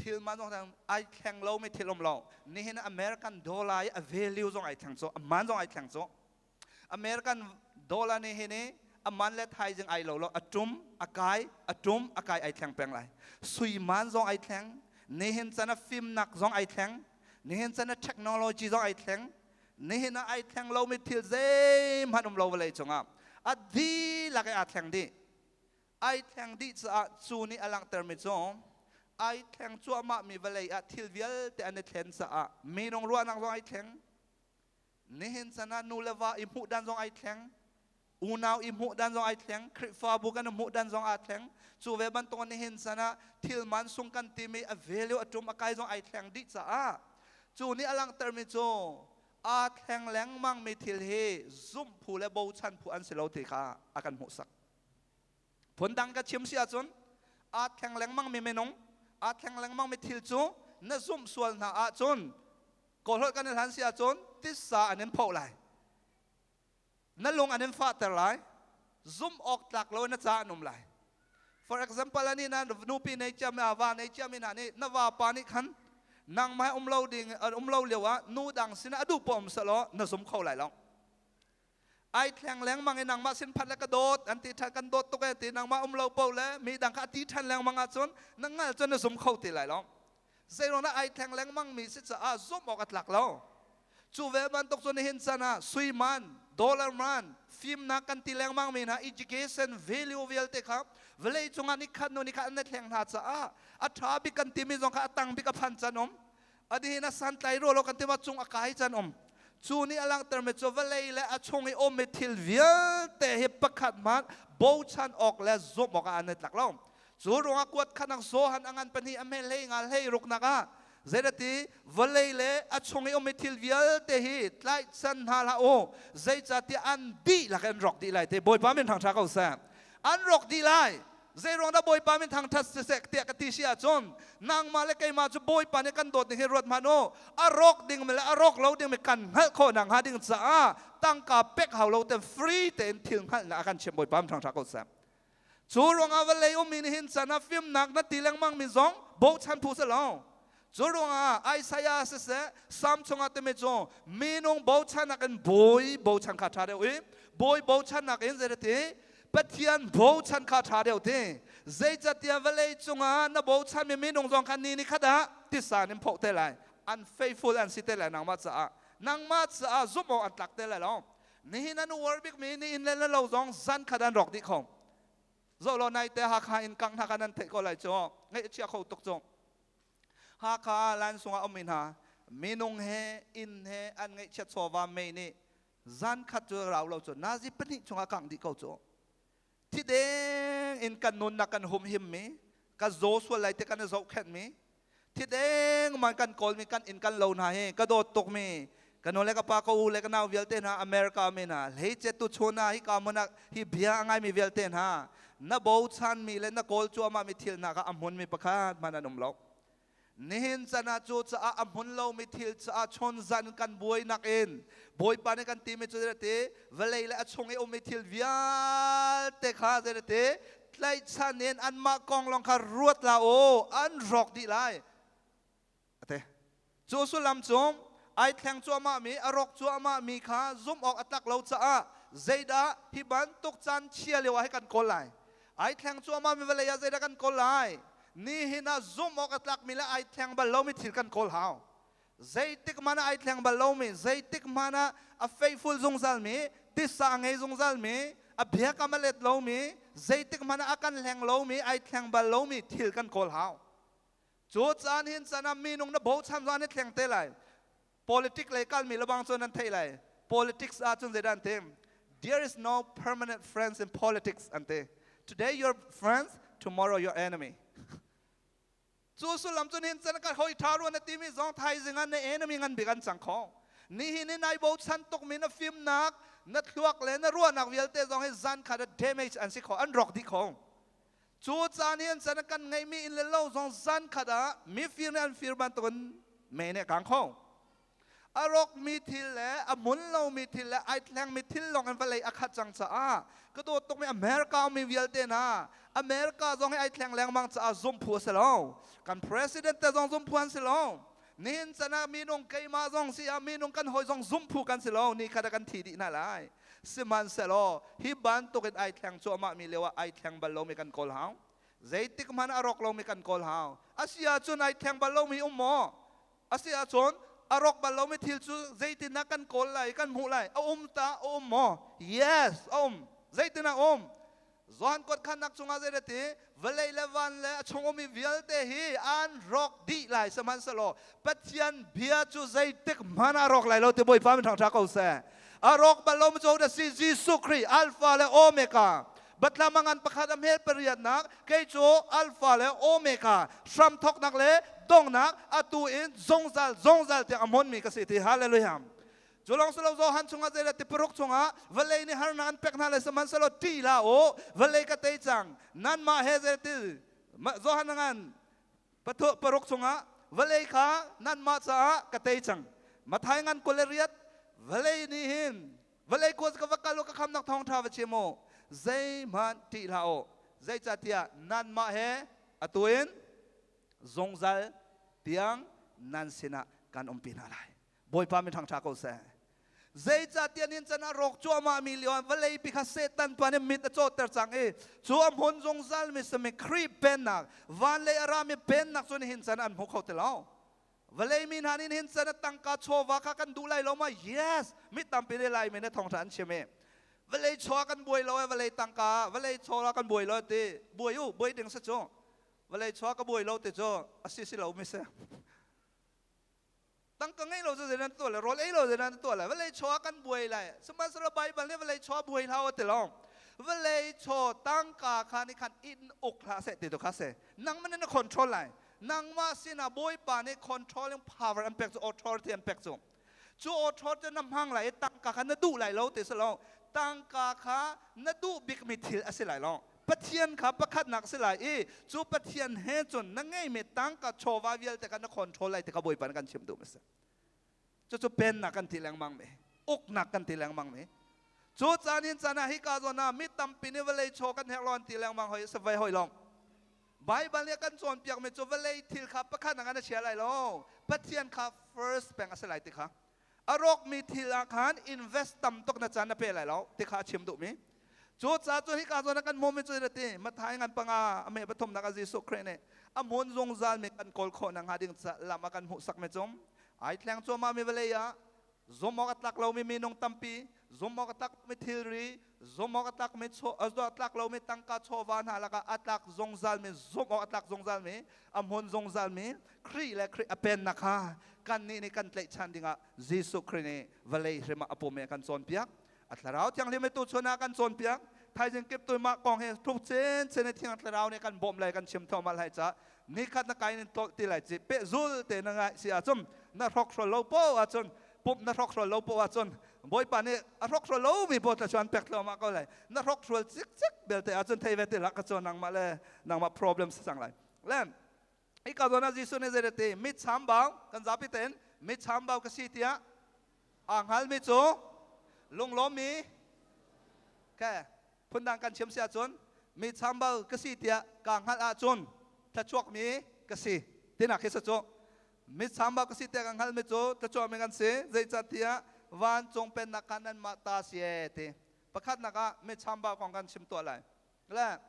thil man zong ai thleng lomi thil um lo. Nihin American dollar i a value zong ai thleng cu, a man zong ai thleng cu. American dollar nih hin i a man le thaizing ai lo lo, a tum a kai, a tum a kai, ai thleng peng lai. Sui man zong ai thleng. Nihin chan a fimnak zong ai thleng. Nihin chan a technology zong ai thleng. Nihin ah ai thleng lomi thil zeihmanh um lo vawlei cungah. A dihlak i aa thleng dih. Ai thleng dih caah cu nih a langhtermi cu ai thleng cuahmahmi vawlei ah thil vialte an i thlen caah minung ruahnak zong ai thleng. Nihin chan ah nu le va i hmuh dan zong ai thleng. Unau i hmuh dan zong ai thleng. Khrihfabu kan i hmuh dan zong aa thleng. Cu ve bantuk nihin chan ah thil man sung kan timi a value a ṭum a kai zong ai thleng dih caah cu nih a langhtermi cu aa thleng lengmangmi thil hi zumh phu le bochan phu an si lo ti kha a kan hmuhsak. Phundang ka chim si ahcun aa thleng lengmangmi minung, aa thleng lengmangmi thil cu na zumh sual hna ahcun kawlholh kan i hlan si ahcun titsa an in phoh lai. Na lung an in fahter lai. Zumh awk tlak lo na ca an um lai. For example, ani na nupi nei ciami a va nei ciami hna nih na vapa nih khan nangmah um lo ding um lo lio ah nu dang sinah a duh poah um selaw na zum kho lai lo. Ai thleng lengmang i nangmah sin phat le ka dawt an ti ṭhan, kan dawt tuk e ti, nangmah um lo po le mi dang kha a ti ṭhan lengmang ahcun na ngal cun na zum kho ti lai lo. Zeiruang dah ai thleng lengmang mi si caah zumh awk a tlak lo. Cu ve bantuk cu nihin chan ah sui man, dollar man, fimnak kan ti lengmang mi hna, education value vialte kha vawlei cungah nikhat hnu nikhat an i thleng hna caah a ṭha bik kan timi zong kha a tang bik a phan can um. Adihin a santlai rua lo kan ti ma cung a kai can um. Cu nih a langhtermi cu vawlei le a chung i ummi thil vialte hi pakhat hmanh bochan awk le zumh awk ah an i tlak lo. Cu ruangah kuat khanak Johan a ngan pahnih a hme hlei nga hlei ruknak ah zeirati vawlei le a chung i ummi thil vialte hi tlaihchan hna hlah u, zeicahtiah an dihlak in rawk dih lai te. Bawipa min thangṭha ko seh. An rawk dih lai. Zeiruang dah Bawipa min thangṭhat siseh tiah ka ti si ahcun nangmah le keimah cu Bawipa nih kan dawt ning hi ruat hmanh u. A rawk ding mi le a rawk lo ding mi kan hngalh khawh nakhnga ding caah tangka pek hau lo ten free tein thil hngalhnak a kan chimh. Bawipa min thangṭha ko seh. Cu ruangah vawlei ummi nih hin can ah fimnak na ti lengmang mi zong bochan phu si lo. Cu ruangah Isaiah siseh Psalm chungah timi cu minung bochannak in bawi bochan kha ṭha deuh i bawi bochannak in zeirati Pathian bochan kha ṭha deuh ti. Zeicatiah vawlei cungah na bochanmi minung zong kha ni ni khat ah tisa in phoh te lai. Unfaithful an si te lai nangmah caah. Nangmah caah zumh awk an tlak te lai lo. Nihin an uar bikmi ni inn le le lo zong zan khat an rawk dih kho. Zoh law naite Hakha in kangh hna kha nan theih ko lai cu. Ngaih a chia kho tuk cu. Hakha Lansung ah ummi hna minung he inn he an ngaihchiat chawva mei nih zan khat cu rau lo cu nazi pahnih chungah kangh dih ko cu. Thi deng in kan nunnak kan humhimmi, ka zaw sual lai te kan i zohkhenhmi, thi deng man kan kawlmi kan inn kan lo hna hi ka dawt tukmi ka nu le ka pa, ka u le ka nau vialte hna, America mi hna hleice tu chun ah hi ka hmun ah hi bia a ngaimi vialte hna, na bochanmi le na kawl cuahmahmi thil hna kha a hmunmi pakhat hmanh an um lo. Nihin can ah cu caah a hmun lomi thil caah chun zan kan buainak in Bawipa nih kan timi cu zeiti vawlei le a chung i ummi thil vialte kha zeiti tlaihchan in anmah kong lawng kha ruat la u, an rawk dih lai ate. Cu sullam cu ai thleng cuahmahmi, a rawk cuahmahmi kha zumh awk a tlak lo caah zeidah hi bantuk caan chia lio ah hi kan kawl lai? Ai thleng cuahmahmi vawlei ah zeidah kan kawl lai? Nihin ah zumh awk a tlakmi le ai thleng bal lomi thil kan kawl hau. Zeitik hmanh ah ai thleng bal lomi, zeitik hmanh ah a faithful zungzalmi, tisa a ngei zungzalmi, a biakam a let lomi, zeitik hmanh ah a kan hleng lomi, ai thleng bal lomi thil kan kawl hau. Cu caan hin caan ah minung na bochan zong an i thleng te lai. Politic lei kalmi lebang cu nan theih lai. Politics ah cun zeidah an ti? There is no permanent friends in politics an ti. Today your friends, tomorrow your enemy. Cu sullam cu nihin can ka hoi tha ruan na timi zong thaizing ah na enemy ngan bik an cang kho. Nihin i nai bochan tukmi na fimnak, na thluak le na ruahnak vialte zong hi zan khat ah damage an si kho, an rawk dih kho. Cu caan hi an can ah kan ngeihmi inn le lo zong zan khat ah mifir nih an fir bantukin mei nih a kang kho. A rawkmi thil le a hmun lomi thil le ai thlengmi thil lawng in vawlei a khat cang caah ka dawt tukmi America ummi vialte hna, America zong hi ai thleng lengmang caah zumh phu a si lo. Kan president te zong zumh phu an si lo. Nihin can ah minung keimah zong si ah minung kan hawi zong zumh phu kan si lo. Ni khat ah kan thi dih hna lai. Sihmanhsehlaw hi bantukin ai thleng cuahmahmi lio ah ai thleng bal lomi kan kawl hau. Zeitik hmanh a rawk lomi kan kawl hau. A si ahcun ai thleng bal lomi um maw? A si ahcun A rawk bal lomi thil cu zeitindah kan kawl lai, kan hmuh lai? A um ta, a um maw? Yes, a um. Zeitin a um? Johan kuat khannak cungah zei ti vawlei le van le a chung ummi vialte hi an rawk dih lai sihmanhsehlaw Pathian bia cu zeitik hmanh ah rawk lai lo ti Bawipa min thangṭha ko seh. A rawk bal lomi cu da si Jesuh Khrih Alpha le Omega Batlam a ngan pakhat a hmel pariatnak kei cu Alpha le Omega hramthawknak le donghnak atu in zungzal zungzal tiang a hmunmi ka si ti hallelujah. Cu lawng si lo Johan chungah zei le ti paruk chungah vawlei nih harnak an pek hna le sihmanhsehlaw ṭih hlah u vawlei ka tei cang nanmah he zei ti Johan ngan pathu paruk chungah vawlei kha nanmah caah ka tei cang Mathai ngan 28 vawlei nih hin vawlei kuat ka va kal u ka khamnak thawngṭha va chim u zeihmanh ṭih hlah u zeicahtiah nanmah he atu in zungzal tiang nan sinah kan umpi hna lai Bawipa min ṭhangṭha ko seh. Zeicahtiah nin can ah rawk cuahmah mi lio ah vawlei pi kha Satan pa nih mit a cawtter cang i cu a hmun zungzal mi simi Khrih pennak van lei a rami pennak cu nihin can an hmu kho ti lo. Vawlei mi hna nih nihin can a tangka chawva kha kan duh lai lo ma? Yes, mi tampi nih Laimi nih thawngṭha an chim i vawlei chaw kan buai lo e vawlei tangka vawlei chaw kan buai lo ti buai u buai ding si cu vawlei chaw ka buai lo ti cu a si si lo mi si tangka ngei lo cu zei nan tuah le rawl ei lo zei nan tuah le vawlei chaw kan buai lai sihmanhsehlaw Bible nih vawlei chaw buai hlah ti lo vawlei chaw tangka kha nih khan in uk hlah seh ti tu kha se nangmah nih na control lai nangmah sinah Bawipa nih controlling power an pek cu authority an pek cu cu authority na hmang lai i tangka kha na duh lai lo ti si lo tangka kha na duh bikmi thil a si lai lo Pathian kha pakhatnak si lai i cu Pathian he cun na ngeimi tangka chawva vialte kha na control lai ti kha Bawipa nih kan chim duh mi si. Cucu pennak kan ti lengmang mi, uknak kan ti lengmang mi. Cu caan in caan ah hika zawn ah mi tampi nih vawlei chaw kan herh lo an ti lengmang hoi savai hoi long. Bible nih a kan cawnpiak mi cu vawlei thil kha pakhatnak ah na chia lai lo. Pathian kha first peng a si lai ti kha. A rawkmi thil ah khan invest tam tuk na caan na pe lai lo ti kha a chim duhmi. Cu ca cu hika zawn ah kan hmuhmi cu ti Mathai ngan panga a meh pathumnak ah Jesuh Khrih nih a hmun zungzal mi kan kawl khawh nakhnga ding lam a kan hmuhsak mi cung ai thleng cuahmah mi vawlei ah zum awk a tlak lomi minung tampi zum awk a tlak mi thilri zum awk a tlak mi a tlak lomi tangka chawva hna lakah a tlak zungzal mi zum awk a tlak zungzal mi a hmun zungzal mi Khrih le Khrih a pennak kha kannih nih kan tlaihchan dingah Jesuh Khrih nih vawlei hrim ah a pum i a kan cawnpiak. A thlarau thianghlim i tuchun ah kan cawnpiak. Thaizing kip tu mah kong hi thuk chinchin i thiang thlarau nih kan bawmh lai kan chim thluahmah lai ca nikhat na kai in tolh ti lai ci pehzul te na ngaih si ahcun na hrokhrawl lo poh ahcun pumh na hrokhrawl lo poh ahcun Bawipa nih a hrokhrawl lomi pawl tla chuan pek thluahmah ko lai na hrokhrawl cikcek belte ahcun thei ve ti hlah ka cu nangmah le nangmah problem si cang lai le hika zawn ah Jesuh nih zei ti mit chambau kan zapi tein mit chambau ka si tiah aa hngalmi cu lunglawmmi ke phundang kan chim si ahcun mi chambau ka si tiah kaa hngalh ahcun thluachuakmi ka si tinak khi si cu mi chambau ka si tiah ka hngalhmi cu thluachuakmi kan si zeicahtiah vancung pennak kha nanmah ta si ee ti pakhatnak ah mi chambau kong kan chim tuah lai le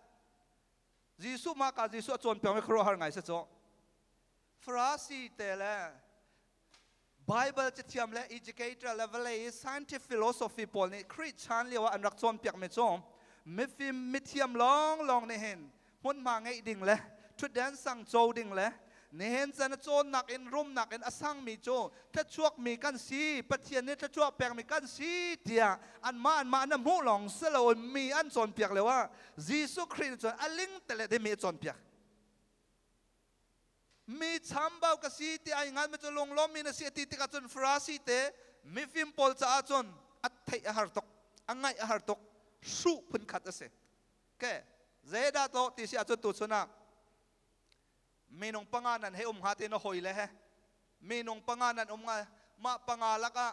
Jesuh mah ka Jesuh a cawnpiak mi khuaruahhar ngai si cu. Farasi te le Bible cathiam le educator le vawlei i scientific philosophy pawl nih Khrih chan lio ah an rak cawnpiak mi cu mifim mithiam lawnglawng nih hin hmunhma ngeih ding le ṭhutden sang co ding le Nihin chan a cawnnak in rumnak in a sangmi cu thluachuakmi kan si, Pathian nih thluachuah pekmi kan si tiah anmah anmah na hmuh lawng si loin mi an cawnpiak lio ah Jesuh Khrih nih cun a ling telet in mi a cawnpiak. Mi chambau ka si ti ai ngan mi cu lunglawmmi na si a ti tikah cun Farasi te mifim pawl caah cun a theih a har tuk, a ngaih a har tuk, hruh phunkhat a si. Ke zeidah to ti si ahcun tuchun ah Minung panga nan hei um hnga ti na hawi le he minung panga nan um hnga mah panga lakah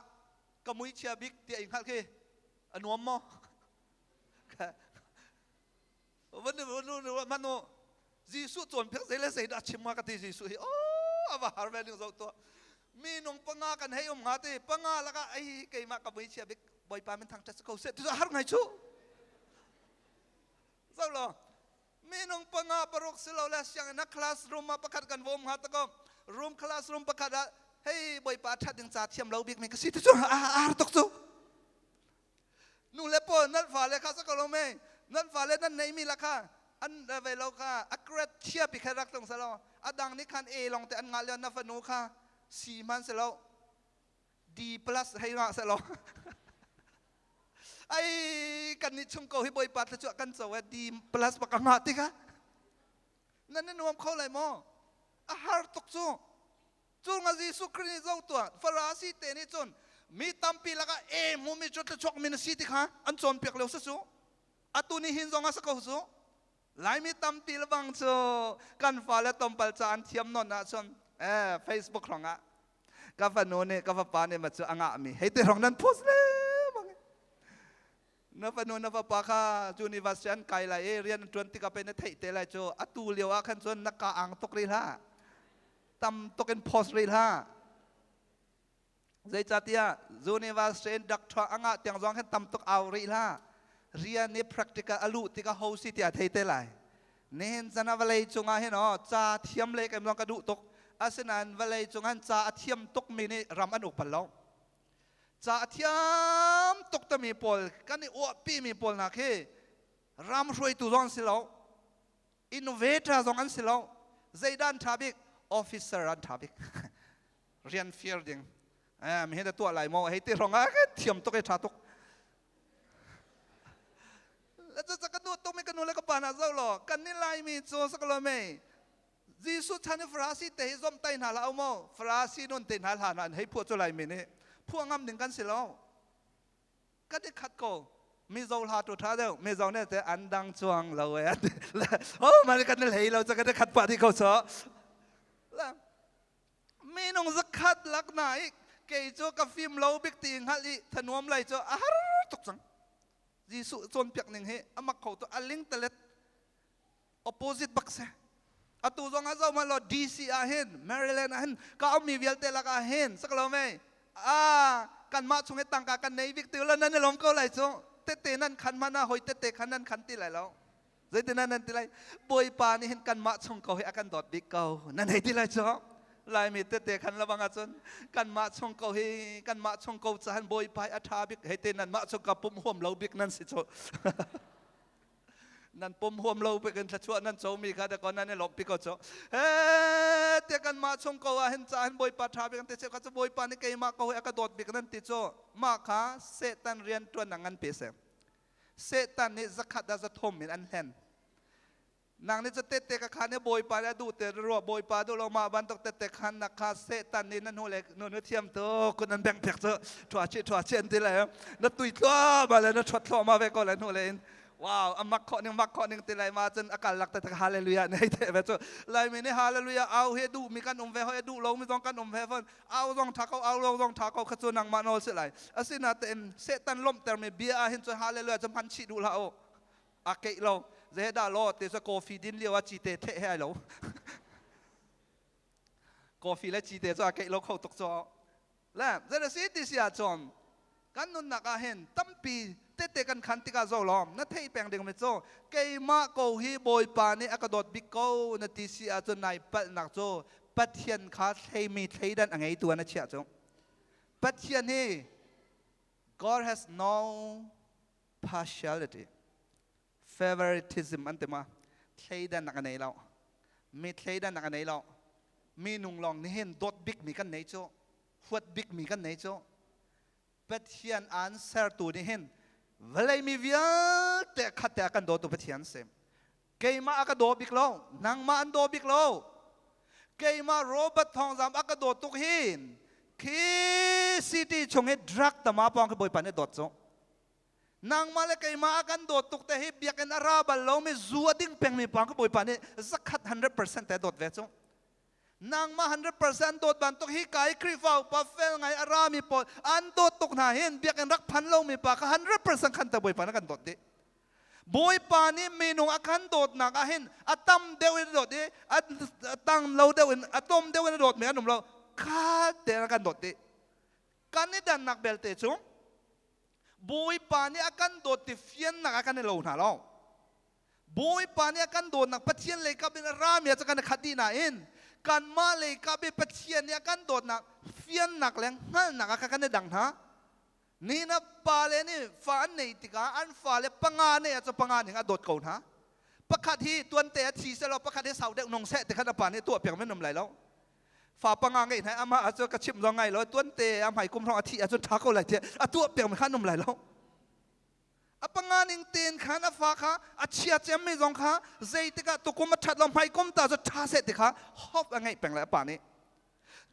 ka muichia bik tiah i hngalh khi a nuam maw? Van hmanh u Jesuh cawnpiak zei le zei dah chim hnga ka ti Jesuh hi oh a va har ve ning zoh tuah minung panga kan hei um hnga ti panga lakah ai keimah ka muichia bik Bawipa min thangṭhat si ko seh ti cu a har ngai cu zoh law Minung panga paruk silole sianginn ah classroom ah pakhat kan vom hnga ta ko. Room classroom pakhat ah Hei Bawipa ṭhat ding ca thiam lo bik mi ka si ti cu a ar tuk cu. Nu le pawl nan fale kha sa ko lo me nan fale nan nei mi la kha an ve lo kha a grade chia pi kha rak tlung selo a dang nih khan A long te an ngah lio na fanu kha C man selo D plus hei ngah selo ai kan nih chung ko hi Bawipa thluachuah kan co e D plus bak a ngah ti kha nan i nuam kho lai maw? A har tuk cu. Cu nga Jesuh Khrih nih zo tuah Farasi te nih cun mi tampi lakah e hmumi cu thluachuak mi na si ti kha an cawnpiak lio si cu. Atu ni hin zong ah si ko cu. Laimi tampi lebang cu kan fale tompal ca an thiam nawn ahcun eh Facebook hrangah ka fanu nih ka fapa nih ma cu a ngahmi hei ti hrang nan post le bang. Na fanu na fapa kha university an kai lai i rian an ṭuan tikah pei na theih te lai cu. Atu lio ah khan cun na ka ang tuk rih hlah. Tam tuk in post rih hlah. Zeicahtiah university in doctor a ngah tiang zong khan tam tuk au rih hlah. Rian i practical a luh tikah ho si tiah thei te lai. Nihin chan ah vawlei cungah hin aw ca thiam le kem zong ka duh tuk. Asinain vawlei cung han ca a thiam tukmi nih ram an uk bal lo. Ca a thiam tuk tami pawl kan i uahpimi pawl hna khi ram hruaitu zong an si lo, innovator zong an si lo. Zeidah an ṭha bik? Officer an ṭha bik. Rian fir ding. Eh, mi hi tuah lai maw? Hei ti rong ah thiam tuk i ṭha tuk. La cu ka duh tuk mi ka nu le ka pa hna zoh law kan ni Laimi cu sak lo mei Jesuh chan i Farasi te hi zomhtai hna hlah u maw? Farasi nun te hna hlan ah an hei phuah cu Laimi nih phuah ngam ding kan si lo. Kan i khat ko. Mizo hla tu tha deuh. Mizo nih te an dang chuang lo e. Oh, mani kan hlei lo ca kan i khat pah dih ko so. Minung zakhat lak na i kei cu ka fim lo bik ti hngalh i thanuam lai cu a har tuk cang. Jesuh cawnpiak ning hi a mak kho tu a ling talet opposite bak si. Atu zong ah zoh hmanh law DC ah hin Maryland ah hin ka ummi vialte lakah hin sak lo mei a kanmah chung i tangka kan nei bik ti lo nan i lawm ko lai cu. Tette nan khan hmanh ah hoi tette khan nan khan ti lai lo. Zeitin nan ti lai? Bawipa nih hin kanmah chung ko hi a kan dawt bik ko nan hei ti lai cu. Laimi tette khan labang ahcun kanmah chung ko hi kanmah chung ko cahan Bawipa hi a ṭha bik hei te nanmah chung ka pum huam lo bik nan si cu. Nan pum huam lo bik in thluachuah nan comi kha dakaw nan i lawmhpi ko cu. He te kanmah chung ko ah hin ca hin Bawipa ṭha bik an ti cheu kha cu Bawipa nih keimah ko hi a ka dawt bik nan ti cu. Mah kha Satan rian ṭuan ah ngan pe seh. Satan nih zakhat ah zathum in an hlen. Nang nih cu tette ka khan i Bawipa nih a duh te ruah Bawipa duh lo mah bantuk tette khan nak kha Satan nih na hnu le nu nu thiam tuk kun an bengh piak cu ṭhua chih ṭhua chih an ti lai na tui thluahmah le na ṭhuat thluahmah ve ko lai hnu le in wow a mak khawh ning mak khawh ning ti lai ma cun a kal lak te hallelujah nei te ve cu Laimi nih hallelujah au hi duh mi kan um ve hoi duh lo mi zong kan um ve fon au zong ṭha ko au lo zong ṭha ko kha cu nangmah nawl si lai asinain Satan lawmhter mi bia ah hin cun hallelujah cu hman chih duh hlah u. A keih lo ze dah law te cu coffee din lio ah cite theh he ai lo. Coffee le cite cu a keih lo kho tuk cu le zei si ti si ahcun kan nunnak ah hin tampi tete kan khan tikah zo lawm na theih peng ding mi cu keimah ko hi Bawipa nih a ka dawt bik ko na ti si ahcun nai palhnak cu Pathian kha thleimi thleidan a ngeitu ah na chiah cu. Pathian hi God has no partiality, favoritism an ti ma. Thleidannak a nei lo, mi thleidannak a nei lo. Minung lawng nih hin dawt bik mi kan nei cu, huat bik mi kan nei cu. Pathian an sertu nih hin vawlei mi vialte khat te a kan dawtu Pathian si. Keimah a ka daw bik lo, nangmah an daw bik lo. Keimah Robert Thawngzam a ka daw tuk hin khi city chung hi drug tama pawng khi Bawipa nih dawt cu. Nangmah le keimah a kan dawt tuk te hi biakinn a ra bal lomi zu a ding pengmi pawng khi Bawipa nih zakhat 100% te dawt ve cu. Nangmah 100% dawt bantuk hi kai Khrihfa upa fel ngai a rami pawl an dawt tuk hna hin biakinn rak phan lomi pa kha 100% khan te Bawipa na kan dawt dih. Bawipa nih minung a kan dawtnak ah hin a tam deuh in a dawt i a tang lo deuh in a tom deuh in a dawtmi an um lo. Kha te a kan dawt dih. Kan i dannak belte cu Bawipa nih a kan dawt ti fiannak ah kan i lo hna lo. Bawipa nih a kan dawtnak Pathian lei kap in a rami ah cu kan i khat dih nain Kanmah lei kap i Pathian nih a kan dawtnak fiannak le hngalhnak ah kha kan i dang hna. Ni na pale nih fa an neih tikah an fale panga neih ahcun panga ning a dawt ko hna. Pakhat hi tuante a thi selaw pakhat hi sau deuh nung seh ti khan a pa nih tuah piak men um lai lo. Fa panga ngeih hna amah ahcun ka chimh zong ngai lo, tuante a hmai kum hrawng a thih ahcun ṭha ko lai tiah a tuah piak mi khan um lai lo. A panga ning tein khan a fa kha a chia cemmi zong kha zeitikah tukum a ṭhat lo, hmai kum ta cu ṭha seh ti kha hope a ngeih peng lai a pa nih.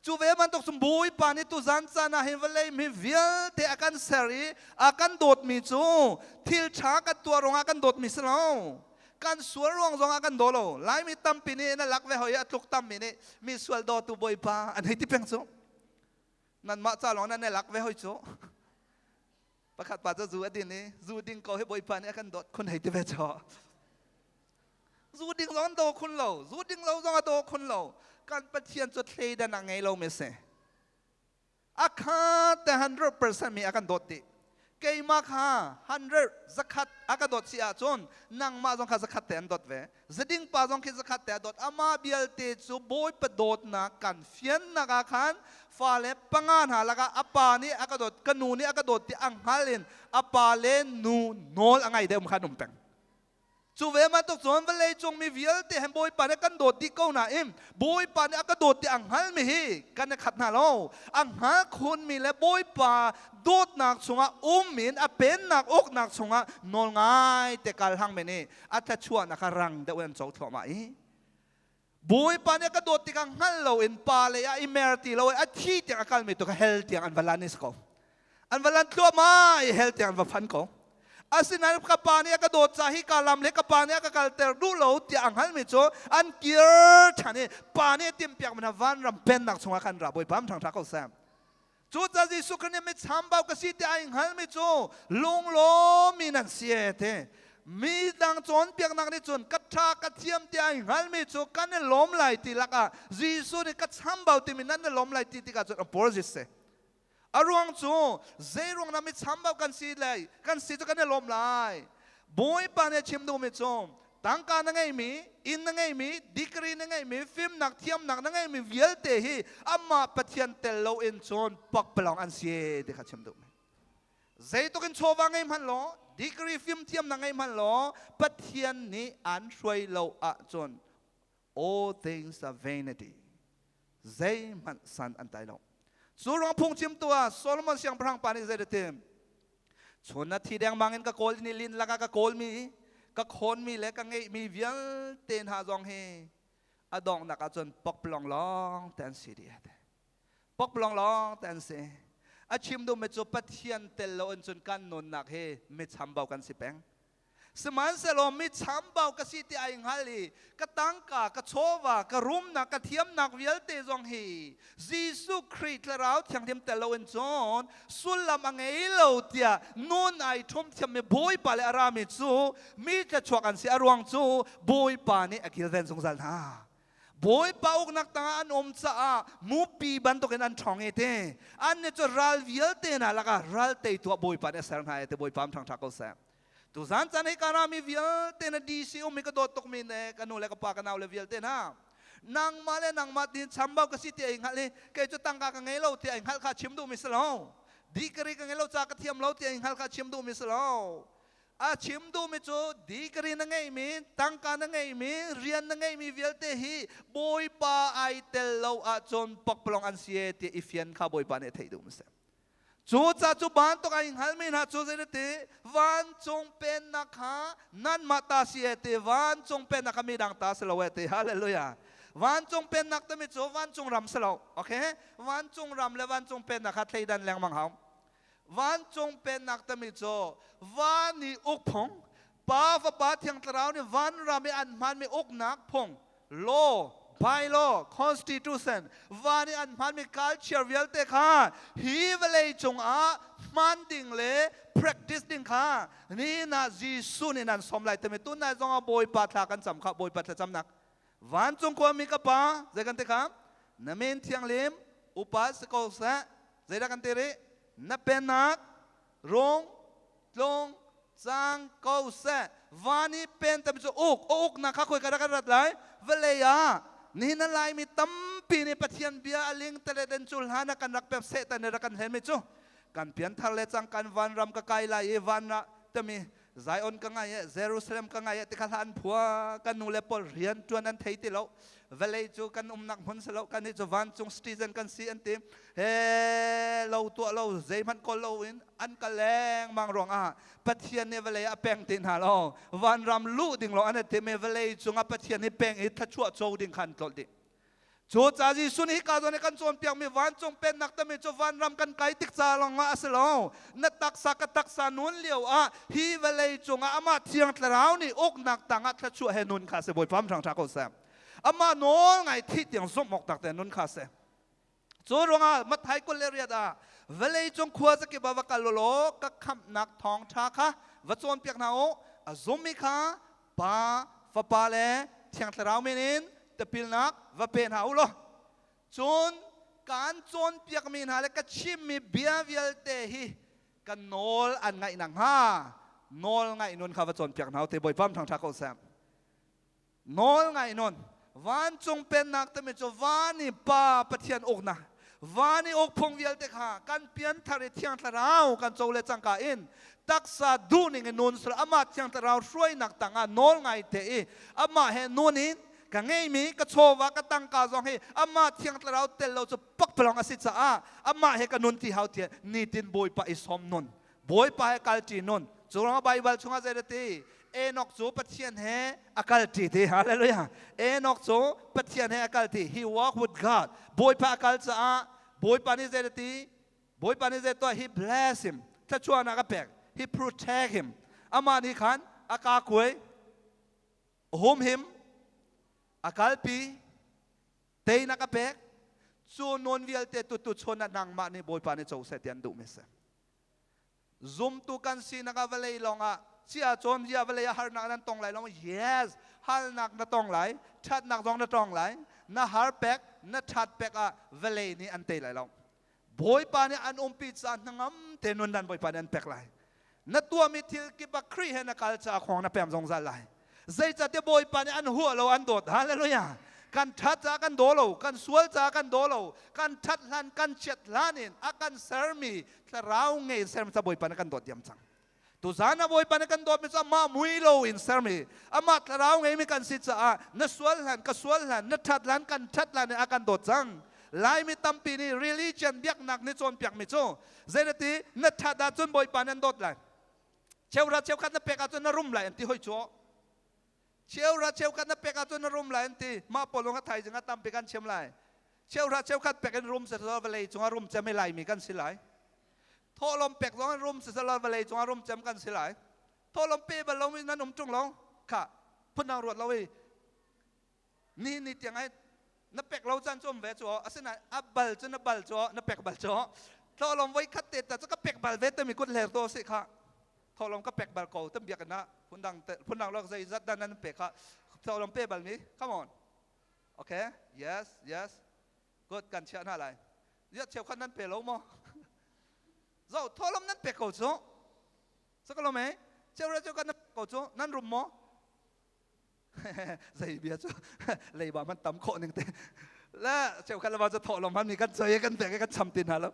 Cu ve bantuk cun Bawipa nih tuzan caan ah hin vawlei mi vialte a kan ser i a kan dawtmi cu thil ṭha kan tuah ruangah kan dawtmi si lo. Kan sual ruang zongah kan daw lo. Laimi tampi nih na lak ve hoi, a tluk tammi nih mi sual dawtu Bawipa an hei ti peng cu. Nanmah ca lawng nan i lak ve hoi cu. Pakhat pa cu zu a din i zu ding ko hi Bawipa nih a kan dawt khun hei ti ve cu. Zu ding zong an daw khun lo, zu ding lo zong a daw khun lo. Kan Pathian cu thleidan a ngei lo mi si. A kha te 100% mi a kan dawt dih. Keimah kha 100 zakhat a ka dawt si ahcun nangmah zong kha zakhat te an dawt ve. Zading pa zong khi zakhat te a dawt. Amah vialte cu Bawipa dawtnak kan fiannak ah khan fale panga hna lakah a pa nih a ka dawt, ka nu nih a ka dawt ti a hngal in a pa le nu nawl a ngai deuh khan um peng. Cu ve bantuk cun vawleicung mi vialte he Bawipa nih kan dawt dih ko nain Bawipa nih a ka dawt ti a hngalmi hi kan i khat hna lo. A hngal khunmi le Bawipa dawtnak chungah um in a pennak uknak chungah nawl ngai te kal hangmi nih a thluachuahnak kha rang deuh in an co thluahmah i Bawipa nih a ka dawt tikah hngal loin pa lei ah i mer ti lo i a thi tiang a kalmi tu kha hell tiang an va lan i si ko. An va lan thluahmah i hell tiang an va phan ko. Asinain ka pa nih a ka dawt ca hi ka lam le ka pa nih a ka kalter duh lo tiah a hngalmi cu an kir ṭhan i pa nih a timhpiakmi hna vanram pennak chungah khan ra. Bawipa am ṭhangṭha ko seh. Cucaah Jesuh Khrih nih michambau ka si tiah ai hngalmi cu lunglawmmi nan si e ti. Mi dang cawnpiaknak nih cun ka ṭha ka thiam tiah ai hngalmi cu kan i lawm lai ti lakah Jesuh nih ka chambau timi nan i lawm lai ti tikah cun a porzi si. A ruang cu zeiruang dah mi chambau kan si lai, kan si cu kan i lawm lai. Bawipa nih a chim duhmi cu tangka na ngeimi, inn na ngeimi, degree na ngeimi, fimnak thiamnak na ngeimi vialte hi amah Pathian tel loin cun pakpalawng an si ti kha chim duhmi. Zeitluk in chawva ngei hmanh law, degree fimthiamnak ngei hmanh law, Pathian nih aan hruai lo ahcun all things are vanity. Zeihmanh san an tlai lo. Cu ruang phungchimtu ah Solomon siangpahrang pa nih zei a ti? Chun na thi dengmang in ka kawl ni lin lakah ka kawlmi, ka khawnmi le ka ngeihmi vialte hna zong hi a donghnak ahcun pokpalong lawng te an si dih. Pokpalong lawng te an si. A chim duhmi cu Pathian tel lo in cun kan nunnak hi mi chambau kan si peng. Sihmanhsehlaw mi chambau ka si ti ai hngal i ka tangka, ka chawva, ka rumnak, ka thiamnak vialte zong hi Jesuh Khrih Thlarau Thianghlim tel loin cun sullam a ngei lo tiah nun ai ṭhum thiammi Bawipa le a rami cu mi thluachuak an si. A ruang cu Bawipa nih a kilven zungzal hna. Bawipa uknak tangah an um caah mupi bantukin an ṭhawng i te. Annih cu ral vialte hna lakah ral teitu ah Bawipa nih a ser hna i te. Bawipa am ṭhangṭha ko seh. Tuzan caan hi ka rami vialte na DC ummi ka dawt tukmi ne ka nu le ka pa ka nau le vialte hna, nangmah le nangmah tin chambau ka si ti ai hngalh i kei cu tangka ka ngei lo ti ai hngalh kha chim duhmi si lo, degree ka ngei lo, ca ka thiam lo ti ai hngalh kha chim duhmi si lo. A chim duhmi cu degree na ngeihmi, tangka na ngeihmi, rian na ngeihmi vialte hi Bawipa ai tel lo ahcun pakpalawng an si e ti i fian kha Bawipa nih a theih duhmi si. Cu ca cu bantuk ai hngalmi hna cu zeiti vancung pennak kha nanmah ta si e ti, vancung pennak kha midang ta si lo e ti. Hallelujah. Vancung pennak timi cu vancung ram si lo. Okay, vancung ram le vancung pennak kha thleidan lengmang hau. Vancung pennak timi cu van i uk phung, Pa, Fapa, Thiang Thlarau nih van ram i an hmanmi uknak phung, law, bylaw, constitution, van i an hmanmi culture vialte kha hi vawlei cungah hman ding le practice ding kha nihin ah Jesuh nih nan sawm lai timi. Tunai zongah Bawipa thla kan cam kha, Bawipa thlacamnak, Vancung khuami ka Pa, zei kan ti kha? Na min thianghlim upa si ko seh. Zeidah kan ti rih? Na pennak rung tlung cang ko seh. Van i pen tami cu uk a uknak kha khoi ka dah kan rat lai? Vawlei ah. Nihin a Laimi tampi nih Pathian bia a ling telet in cu hlan ah kan rak pep Satan nih rak kan hlen mi cu kan pianthar le cang kan vanram ka kai lai i van ah tami Zion ka ngai e Jerusalem ka ngai e ti kha hla an phua. Kan nu le pawl rian tuan an thei ti lo, vawlei cu kan umnak hmun si lo, kan nih cu vancung citizen kan si an ti. He lo tuah lo, zeihmanh kawl lo in an kal lengmang ruangah Pathian nih vawlei ah peng ti hna lo, vanram luh ding lo an ti mi vawlei cungah Pathian nih peng i thluachuah co ding kha an tlolh dih. Cu ca Jesuh nih hika zawn i kan cawnpiakmi vancung pennak timi cu vanram kan kai tik ca lawngah a si lo. Na taksa ka taksa nun lio ah hi vawlei cungah amah Thiang Thlarau nih uknak tangah thluachuah he nun kha a si. Bawipa hrang ṭha ko seh. Amah nawl ngai thih tiang zumh awk tak te nun kha a si. Cu ruangah Matthai 28 ah vawlei cung khua zakip ah va kal u law ka khamhnak thawngṭha kha va cawnpiak hna u. A zummi kha Pa, Fapa le Thiang Thlarau min in tipilnak va pe hna u law cun kaan cawnpiakmi hna le ka chimmi bia vialte hi ka nawl an ngaih nakhnga nawl ngaih nun kha va cawnpiak hna u te. Bawipa thangṭha ko seh. Nawl ngaih nun, vancung pennak timi cu van i Pa Pathian uknak, van i ukphung vialte kha kan pianthar i Thiang Thlarau kan co le cangka in taksa duhning in nun sur amah Thiang Thlarau hruainak tangah nawl ngai te i amah he nun in ka ngeimi ka chawva, ka tangka zong hi amah Thiang Thlarau tel lo cu pakpalawng a si caah amah he ka nun ti hau tiah nitin Bawipa i sawm nun, Bawipa he kalṭi nun. Cu ruangah Baibal chungah zei ti? Enoch cu Pathian he a kalṭi ti. Hallelujah. Enoch cu Pathian he a kalti. He walk with God. Bawipa a kal caah Bawipa nih zei ti? Bawipa nih zei tuah? He bless him. Thluachuahnak a pek. He protect him. Amah nih khan a ka kuai, hum him, a kalpi, teinak a pek. Cu nawn vialte tu tu chun ah nangmah nih Bawipa nih co seh ti an duhmi a si. Zumtu kan sinak ah vawlei lawngah cia cawn zia vawlei ah harnak nan tong lai lo? Yes, halnak na tong lai, ṭhatnak zong na tong lai. Na har pek, na ṭhat pek ah vawlei nih an tei lai lo. Bawipa nih an umpi caah hnangam te nun dan Bawipa nih an pek lai. Na tuahmi thil kip ah Khrih he na kal caah khong na pem zungzal lai. Zeicahtiah Bawipa nih an huah lo, an dawt. Hallelujah. Kan ṭhat caah kan daw lo, kan sual caah kan daw lo, kan ṭhat hlan, kan chiat hlan in a kan sermi thlarau ngei in sermi ca Bawipa nih kan dawt diam cang. Tuzan ah Bawipa nih kan dawtmi cu amah mui lo in sermi, amah thlarau ngeimi kan si caah na sual hlan, ka sual hlan, na ṭhat hlan, kan ṭhat hlan in a kan dawt cang. Laimi tampi nih religion, biaknak nih cawnpiakmi cu zeirati na ṭhat ahcun Bawipa nih an dawt lai. Cheuhra cheukhat na pek ahcun na rum lai an ti hoi cu. Cheuhra cheukhat na pek ahcun na rum lai an ti. Mah pawl lawng a thaizing ah tampi kan chim lai. Cheuhra cheukhat pek in rum siselaw vawlei cungah rum cem i Laimi kan si lai. Thawhlawm pek zong in rum siselaw vawlei cungah rum cem kan si lai. Thawhlawm pe bal lomi nan um ṭung lo. Kha phundang ruat lo i ni ni tiang ai na pek lo caan cu um ve cu. Asinain a bal cu na bal cu, na pek bal cu. Thawhlawm voi khat te ta cu ka pek bal ve timi kut hler to si kha. Thawhlawm ka pek bal ko tam biakinn ah phundang phundang lak zei zat dan nan pek kha. Thawhlawm pe bal mi, come on. Okay, yes, good. Kan chiah hna lai. Ziah cheukhat nan pe lo maw? Zo thawhlawm nan pek ko cu. Sakalom e cheu cheukhat nan pek ko cu. Nan rum maw? Zei bia cu leiba man tam khawh ning te le cheukhat le cu thawhlawm han mi kan choi, kan pek, kan cham ti hna lo.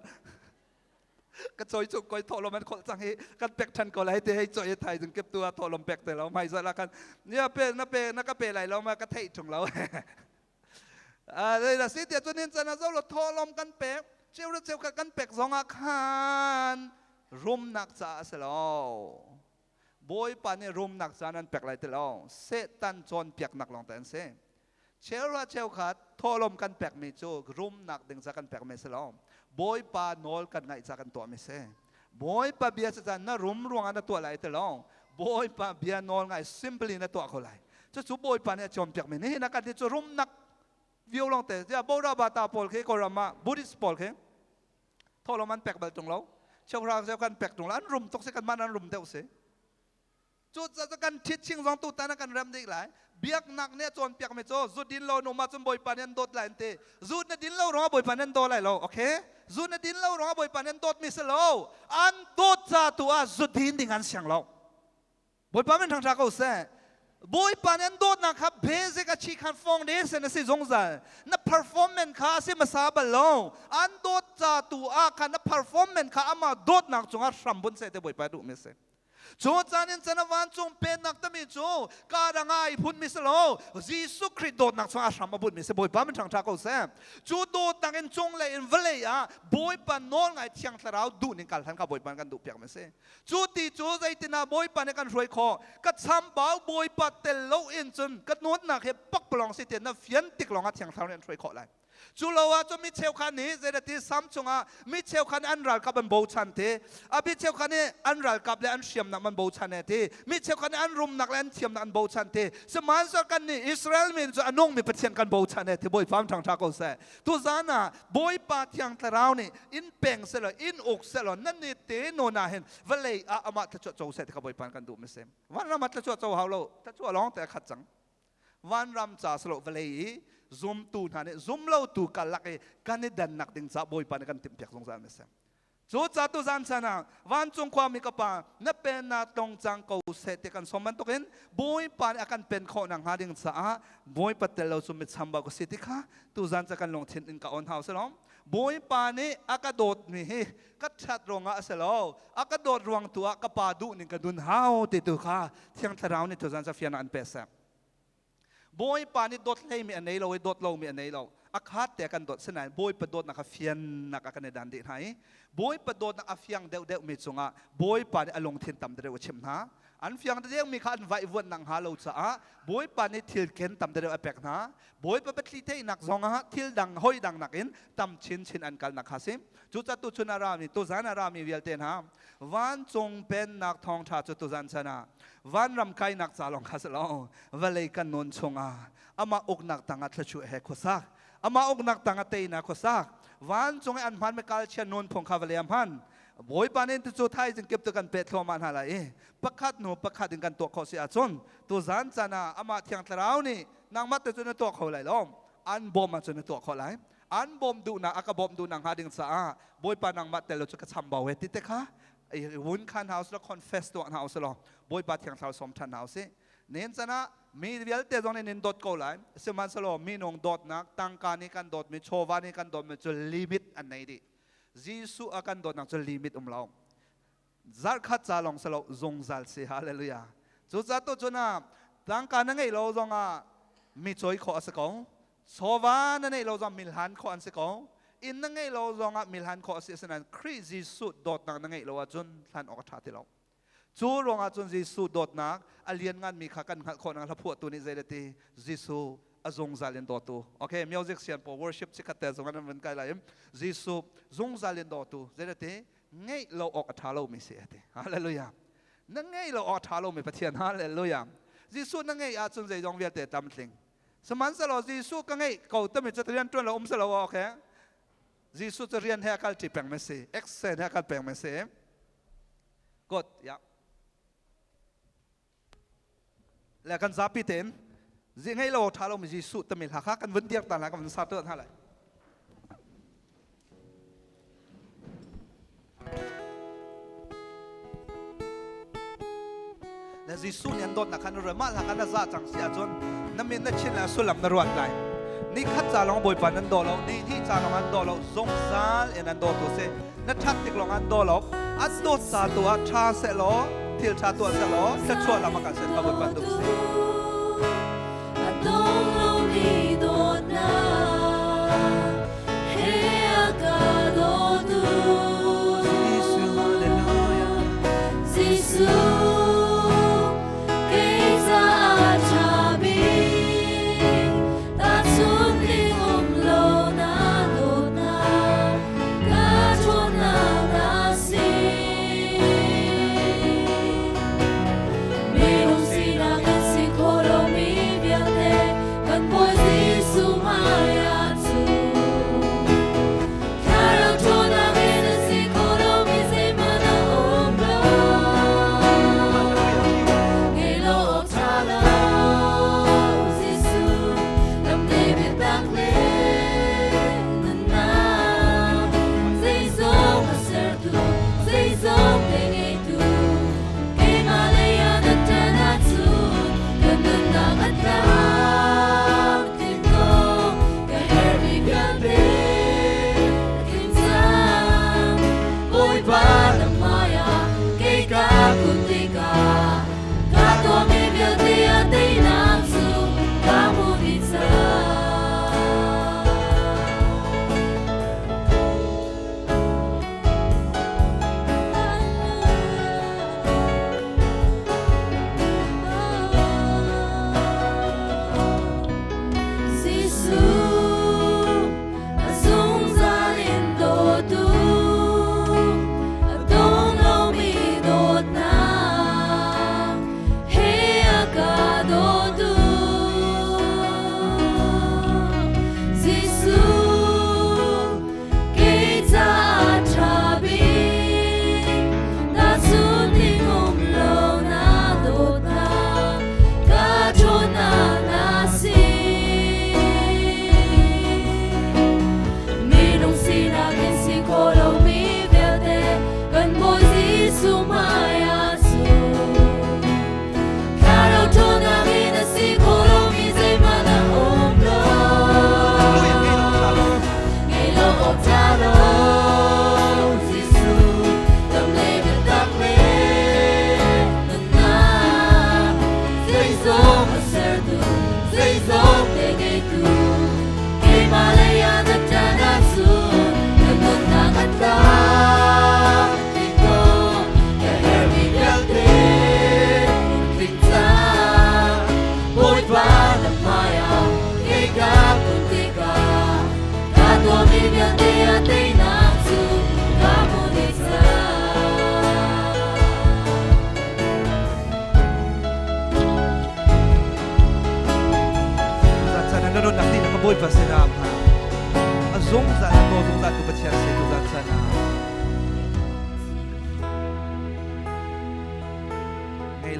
Ka choi chung koi thawhlawm an kholh cang hi, kan pek than ko lai te. Hei choi thai jing kep tu ah thawhlawm pek te lo mai za la kan nia pe na pe na ka pe lai lo ma ka theih tung lo. A dei la si tia chunin chan zo lo thawhlawm kan pek, cheu le cheukhat kan pek zong ah khan rumnak ca a si lo. Bawipa nih rumnak caan an pek lai ti lo. Satan cawnpiaknak lawng te an si. Cheuhra cheukhat thawhlawm kan pekmi cu rumnak ding ca kan pekmi si lo. Bawipa nawl kan ngaih ca kan tuahmi si. Bawipa bia si caan na rum ruangah na tuah lai ti lo. Bawipa bia nawl ngai simply na tuah kho lai. Cucu Bawipa nih a cawnpiakmi. Nihin ah kan ti cu rumnak vio lawng te. Bora bata pawl khi Kawlram ah Buddhist pawl khi thawhlawm an pek bal tung lo, cheuhra cheu kan pek tung lo. An rum tuk si, kan man an rum deuh si. Cu cu kan thit ching zong tu tan kan rem dih lai. Biaknak nih a cawnpiak mi cu zu din lo nu ma cun Bawipa nih an dawt lai an ti. Zu na din lo ruangah Bawipa nih an daw lai lo. Okay, zu na din lo ruangah Bawipa nih an dawt mi si lo. An dawt ca tu ah zu din ding an siang lo. Bawipa min thangṭha ko seh. Bawipa nih an dawtnak kha basic a chi khan foundation a si zungzal. Na performance kha a si hmasa bal lo. An dawt ca tu ah khan na performance kha amah dawtnak cungah hram bunh seh ti Bawipa duhmi a si. Cu caan in can a vancung pennak tami cu ka dang ah i phunmi si lo. Jesuh Khrih dawtnak chungah hram a bunhmi si. Bawipa min ṭhangṭha ko seh. Cu dawtnak in cunglei in vawlei ah Bawipa nawl ngai Thiang Thlarau duh ning kal hlan kha Bawipa kan duh piakmi si. Cu ti cu zeitinah Bawipa nih kan hruai khawh? Ka chambau Bawipa tel lo in cun ka nuannak hi pakpalawng si tiah na fian tik lawngah Thiang Thlarau nih an hruai khawh lai. Cu lo ah cun mi cheukhat nih zeidati Sam chungah mi cheukhat nih an ralkap an bochan ti, a mi cheukhat nih an ralkap le an hriamnam an bochan e ti, mi cheukhat nih an rumnak le an thiamnak an bochan ti. Sihmanhsehlaw kan nih Israel mi cu a nungmi Pathian kan bochan e ti Bawipa ṭhangṭha ko seh. Tuzan ah Bawipa Thiang Thlarau nih in peng sehlaw in uk sehlaw nan nih te nawn ah hin vawlei ah amah thluachuah co seh ti kha Bawipa kan duh mi si. Vanram ah thluachuah co hau lo, thluachuah lawng te a khat cang. Vanram ca silo vawlei i zumtu hna nih zumlotu karlak i kan i dannak ding ca Bawipa nih kan timhpiak zungzal mi si. Cu ca tu zan chan ah vancung khuami ka pa na pennak tlong cang ko seh ti kan sawm bantukin Bawipa nih a kan pen khawh nakhnga ding caah Bawipa tel lo cu mitchambau ka si ti kha tuzan ca kan lungthin in ka on hau si lo. Bawipa nih a ka dawtmi hi ka ṭhat ruangah a si lo, a ka dawt ruang tu ah ka pa duh ning ka nun hau ti tu kha Thiang Thlarau nih tuzan ca fian ah an pe seh. Bawipa nih dawt hleimi a nei lo i dawt lomi a nei lo. A khat te kan dawt sinain Bawipa dawtnak kha fiannak ah kan i dan dih hna i Bawipa dawtnak a fiang deuhdeuhmi cungah Bawipa nih a lungthin tam deuh a chimh hna. An fiang deuhmi kha an vaihvuanh nakhnga lo caah Bawipa nih thil ken tam deuh a pek hna. Bawipa biathli theihnak zongah thil dang hoi dang nakin tam chinchin an kalnak kha si. Cucaah tuchun a rami, tuzan a rami vialte hna vancung pennak thawngṭha cu tuzan chan ah vanram kainak ca lawng kha si lo vawlei kan nun chungah amah uknak tangah thluachuah he khuasak amah uknak tangah teinak khuasak vancung i an hman mi kalchian nunphung kha vawlei a hman Bawipa nih cu thaizing kip tu kan peh thluahmah hna lai i pakhat hnu pakhat in kan tuah khawh si ahcun tuzan caan ah amah Thiang Thlarau nih nangmah te cu na tuah kho lai lo an bawm ahcun na tuah khawh lai an bawm duhnak a ka bawmh duhnak hnga ding caah Bawipa nangmah tel lo cu ka chambau he ti te kha wun khan hau sila confess tuah hna usih Bawipa Thiang Thlarau sawm ṭhan hna usih nen can ah mi vialte zong nih nin dawt ko lai sihmanhsehlaw minung dawtnak tangka nih kan dawtmi chawva nih kan dawtmi cu limit an nei dih Jesuh a kan dawtnak cu limit um lo zarkhat ca lawng si lo zungzal si hallelujah cucaah tu cun ah tangka na ngeih lo zongah mi cawi khawh a si ko chawva na neih lo zong milhan khawh an si ko inn na ngeih lo zongah milhan khawh a si asinain Khrih Jesuh dawtnak na ngeih lo ahcun hlan awk a ṭha ti lo cu ruangah cun Jesuh dawtnak a liannganmi kha kan hngalh khawh nak hla phuahtu nih zei ti Jesuh a zungzal in dawtu okay music sian po worship chikhat te zong an van kai lai Jesuh zungzal in dawtu zei ti ngeih lo awk a ṭha lomi si a ti hallelujah na ngeih lo awk a ṭha lomi Pathian hallelujah Jesuh na ngeih ahcun zeizong vialte tlamtling sihmanhsehlaw Jesuh ka ngeih ko timi cu rian ṭuan lo um si lo okay Jesuh cu rian he a kal ṭi peng mi si action he a kal peng mi si good yeah Le kan zapi tein zi ngei lo ṭha lomi Jesuh timi hla kha kan vun dir ta hna kan vun sa tuah hna lai. Le Jesuh nih an dawtnak kha na ruat mah hla kha na za cang si ahcun na min na chin le a sullam na ruat lai. Ni khat ca lawng Bawipa nan daw lo, ni hnih ca lawng an daw lo, zungzal in an dawtu si. Na ṭhat tik lawng an daw lo. An dawt ca tu ah ṭha seh law, thil ṭha tuah seh law, thluachuah lam a kan set kha Bawipa duh si. A dong lomi dawtnak he a ka dawtu. Jesuh, hallelujah. Jesuh, kei caah ṭha bik, tahchunh ding um lo na dawtnak, ka ṭhawnnak na si. Minung sinak in si khawh lomi vialte kan Bawi.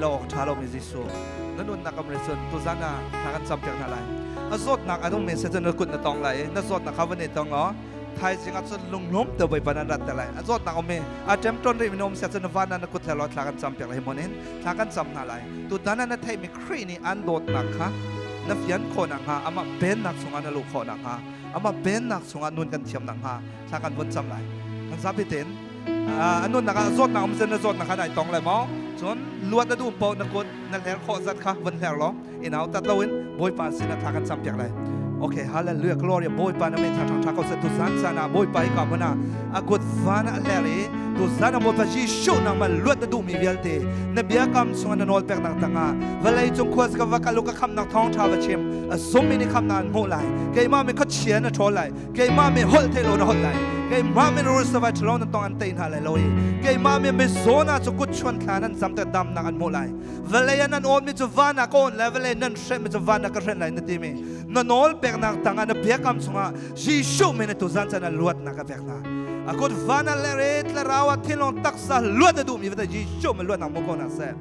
lo awk ṭha lomi Jesuh na nunnak am re cun tuzan ah thla kan campiak hna lai. A zawtnak a dong men se cun na kut na tong lai i na zawtnak kha van i tong law thaizing ah cun lunglawm te Bawipa nan rat te lai. A zawtnak um i a ṭemṭawn rih mi na um sia cun na van ah na kut hle law thla kan campiak lai. Hi hmun in thla kan cam hna lai. Tutan ah na theihmi Khrih nih an dawtnak kha na fian khawh nakhnga, amah pennak chungah na luh khawh nakhnga, amah pennak chungah nun kan thiam nakhnga thla kan vun cam lai. Kan zapi tein a nunnak ah zawtnak um cun na zawtnak kha nai tong lai maw? Cun luat na duh paoh na kut na hler khawh zat kha vun hler law i nau tat loin Bawipa sin ah thla kan campiak lai. Okay, hallelujah, glory, Bawipa na min thang tha ko se tu zan caan ah Bawipa hi ka hmun ah a kut van ah hler i tu zan ah Bawipa Jesuh nangmah luat na duhmi vialte na biakam chungah na nawl peknak tangah vawlei cung khua ka va kal u ka khamnak thawngṭha va chim a zummi nih khamnak an hmuh lai. Keimah mi khuachia na ṭhawl lai, keimah mi holh thei lo na holh lai, keimah min rul savai ṭhalo na tong an tei hna lai lo i keimah mi mizaw na cu kut chuan thla nan zam te damnak an hmuh lai. Vawlei ah nan awnmi cu van ah ka awn lai, vawlei nan hrenhmi cu van ah ka hrenh lai na timi na nawl peknak tangah na biakam chungah Jesuh min atu zan caan ah luatnak a pek hna. A kut van ah le re thlarau ah thinlung taksa luat a duhmi vata Jesuh min luatnak mu ko hna seh.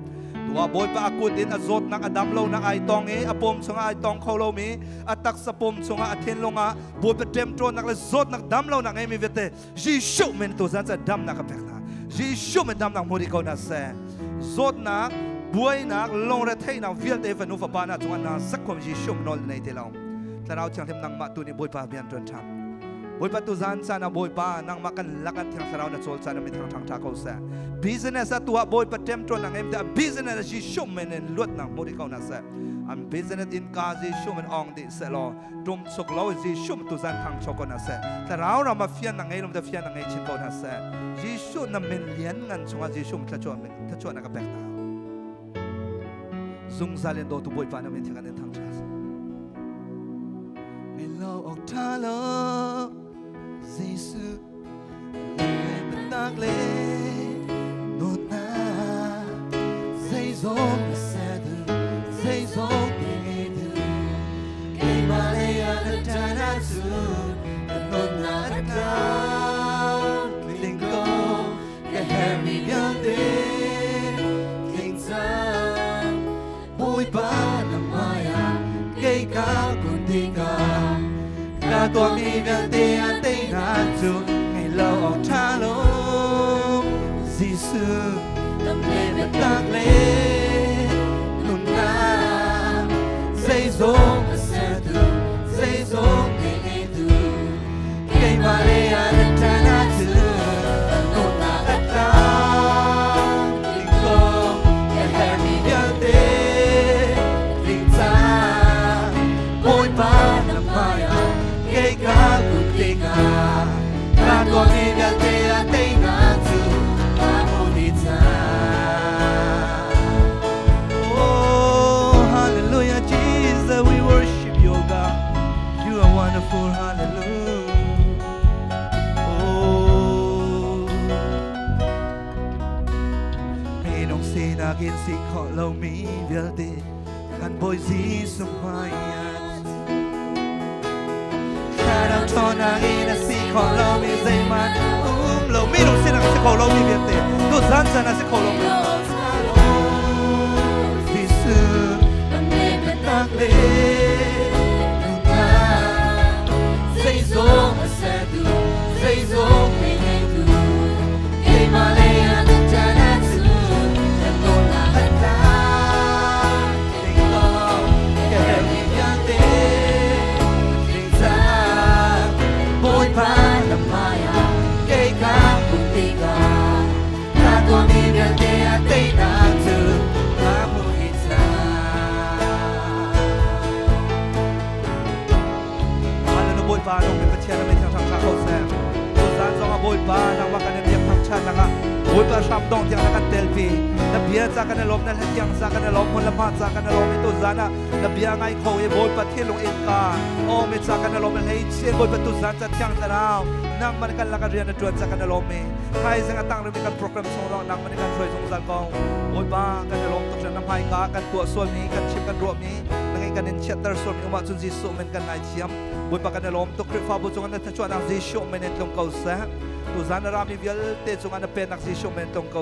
Tuah Bawipa a kut in a zawtnak a dam lonak ai tong i a pum chungah ai tong kho lomi a taksa pum chungah a thinlung ah Bawipa ṭemṭawnnak le zawtnak dam lonak ngeimi vialte Jesuh min tu zan caan damnak a pek hna. Jesuh min damnak hmu dih ko hna seh. Zawtnak, buainak, lungretheihnak vialte fanu fapa na cungah na sakhom Jesuh nawl nei te lo. Thlarau Thianghlim nangmah tu nih Bawipa bian ṭuan ṭhan. Bawipa tu zan caan ah Bawipa nangmah kan lak an Thiang Thlarau na cawl caan ah mi thang ṭhang ṭha ko seh. Business ah tuah Bawipa ṭemṭuan ang em te business ah Jesuh min in luatnak hmu dih ko hna seh. An business innka Jesuh min ong dih seh law tum suk lo Jesuh tu zan thang cho ko na seh. Thlarau ram ah fian na ngei lom te fian na ngei chin ko na seh. Jesuh na min lian ngan chungah Jesuh thlachuah min thlachuah na ka pek na. Zungzal in dawtu Bawipa na min thiang in thang ṭha. Milo ok tha lo Jesuh le le nuna zeizong na sedu zeizong te du keimah le na ṭana cu ka nunnak a tlam tling ko ka herhmi vialte tling cang Bawipa na hmaiah kei ka kun tikah ka tuahmi vialte a teinak cu ngei lo awk ṭha lo Jesuh Dam le biatak le nunnak zeizong a sertu zeizong ngeitu keimah le a ṭan ahcun nunnak a tlam tling ko ka herhmi vialte tling cang Bawipa na hmaiah kei ka kun tikah ka tuahmi vialte a teinak cu ka hmu dih cang. Oh, hallelujah, Jesus, we worship you, God. You are wonderful, hallelujah. Oh, minung sinak in si khawh lomi vialte kan Bawi Jesuh hmaiah thlarau ṭhawnnak in a si khawh lomi zeihmanh um lo minung sinak a si kho lomi vialte tuzan caan a si kho lomi Jesuh biatak le nunnak Zeizong a sertu, zeizong ngeitu, keimah lei ah na ṭan ahcun kan dawtnak a tlam tling ko. Ka herhmi vialte tling cang Bawipa na hmaiah kei ka kun tikah ka tuahmi vialte a teinak cu ka hmuh dih cang. Hallelujah Bawipa nung mi Pathian na min thangṭhat ṭha ko seh. Tuzaan zong ah Bawipa nangmah kan in biak thangṭhatnak ah Bawipa hram dong tiang na kan telpi. Na bia ca kan i lawm, na hla thiang ca kan i lawm, hmun le hma ca kan i lawm i tuzaan ah na bia ngai kho i Bawipa thinlung innka awmi ca kan i lawm i hleichia Bawipa tuzaan ca thiang thlarau nangmah nih kan lakah rian na ṭuan ca kan i lawm i thaizing a tang rihmi kan program chung zong nangmah nih kan hruai zungzal ko. Bawipa kan i lawm tuk na hmaika kan tuah sualmi kan chim kan ruahmi na ngei kan in chiatter sualmi um ahcun Jesuh min kan ngaithiam. Bawipa kan i lawm tuk. Khrihfabu cungah na thluachuahnak Jesuh min in tlung ko seh. Tuzan na rami vialte cungah na pennak Jesuh min tlung ko.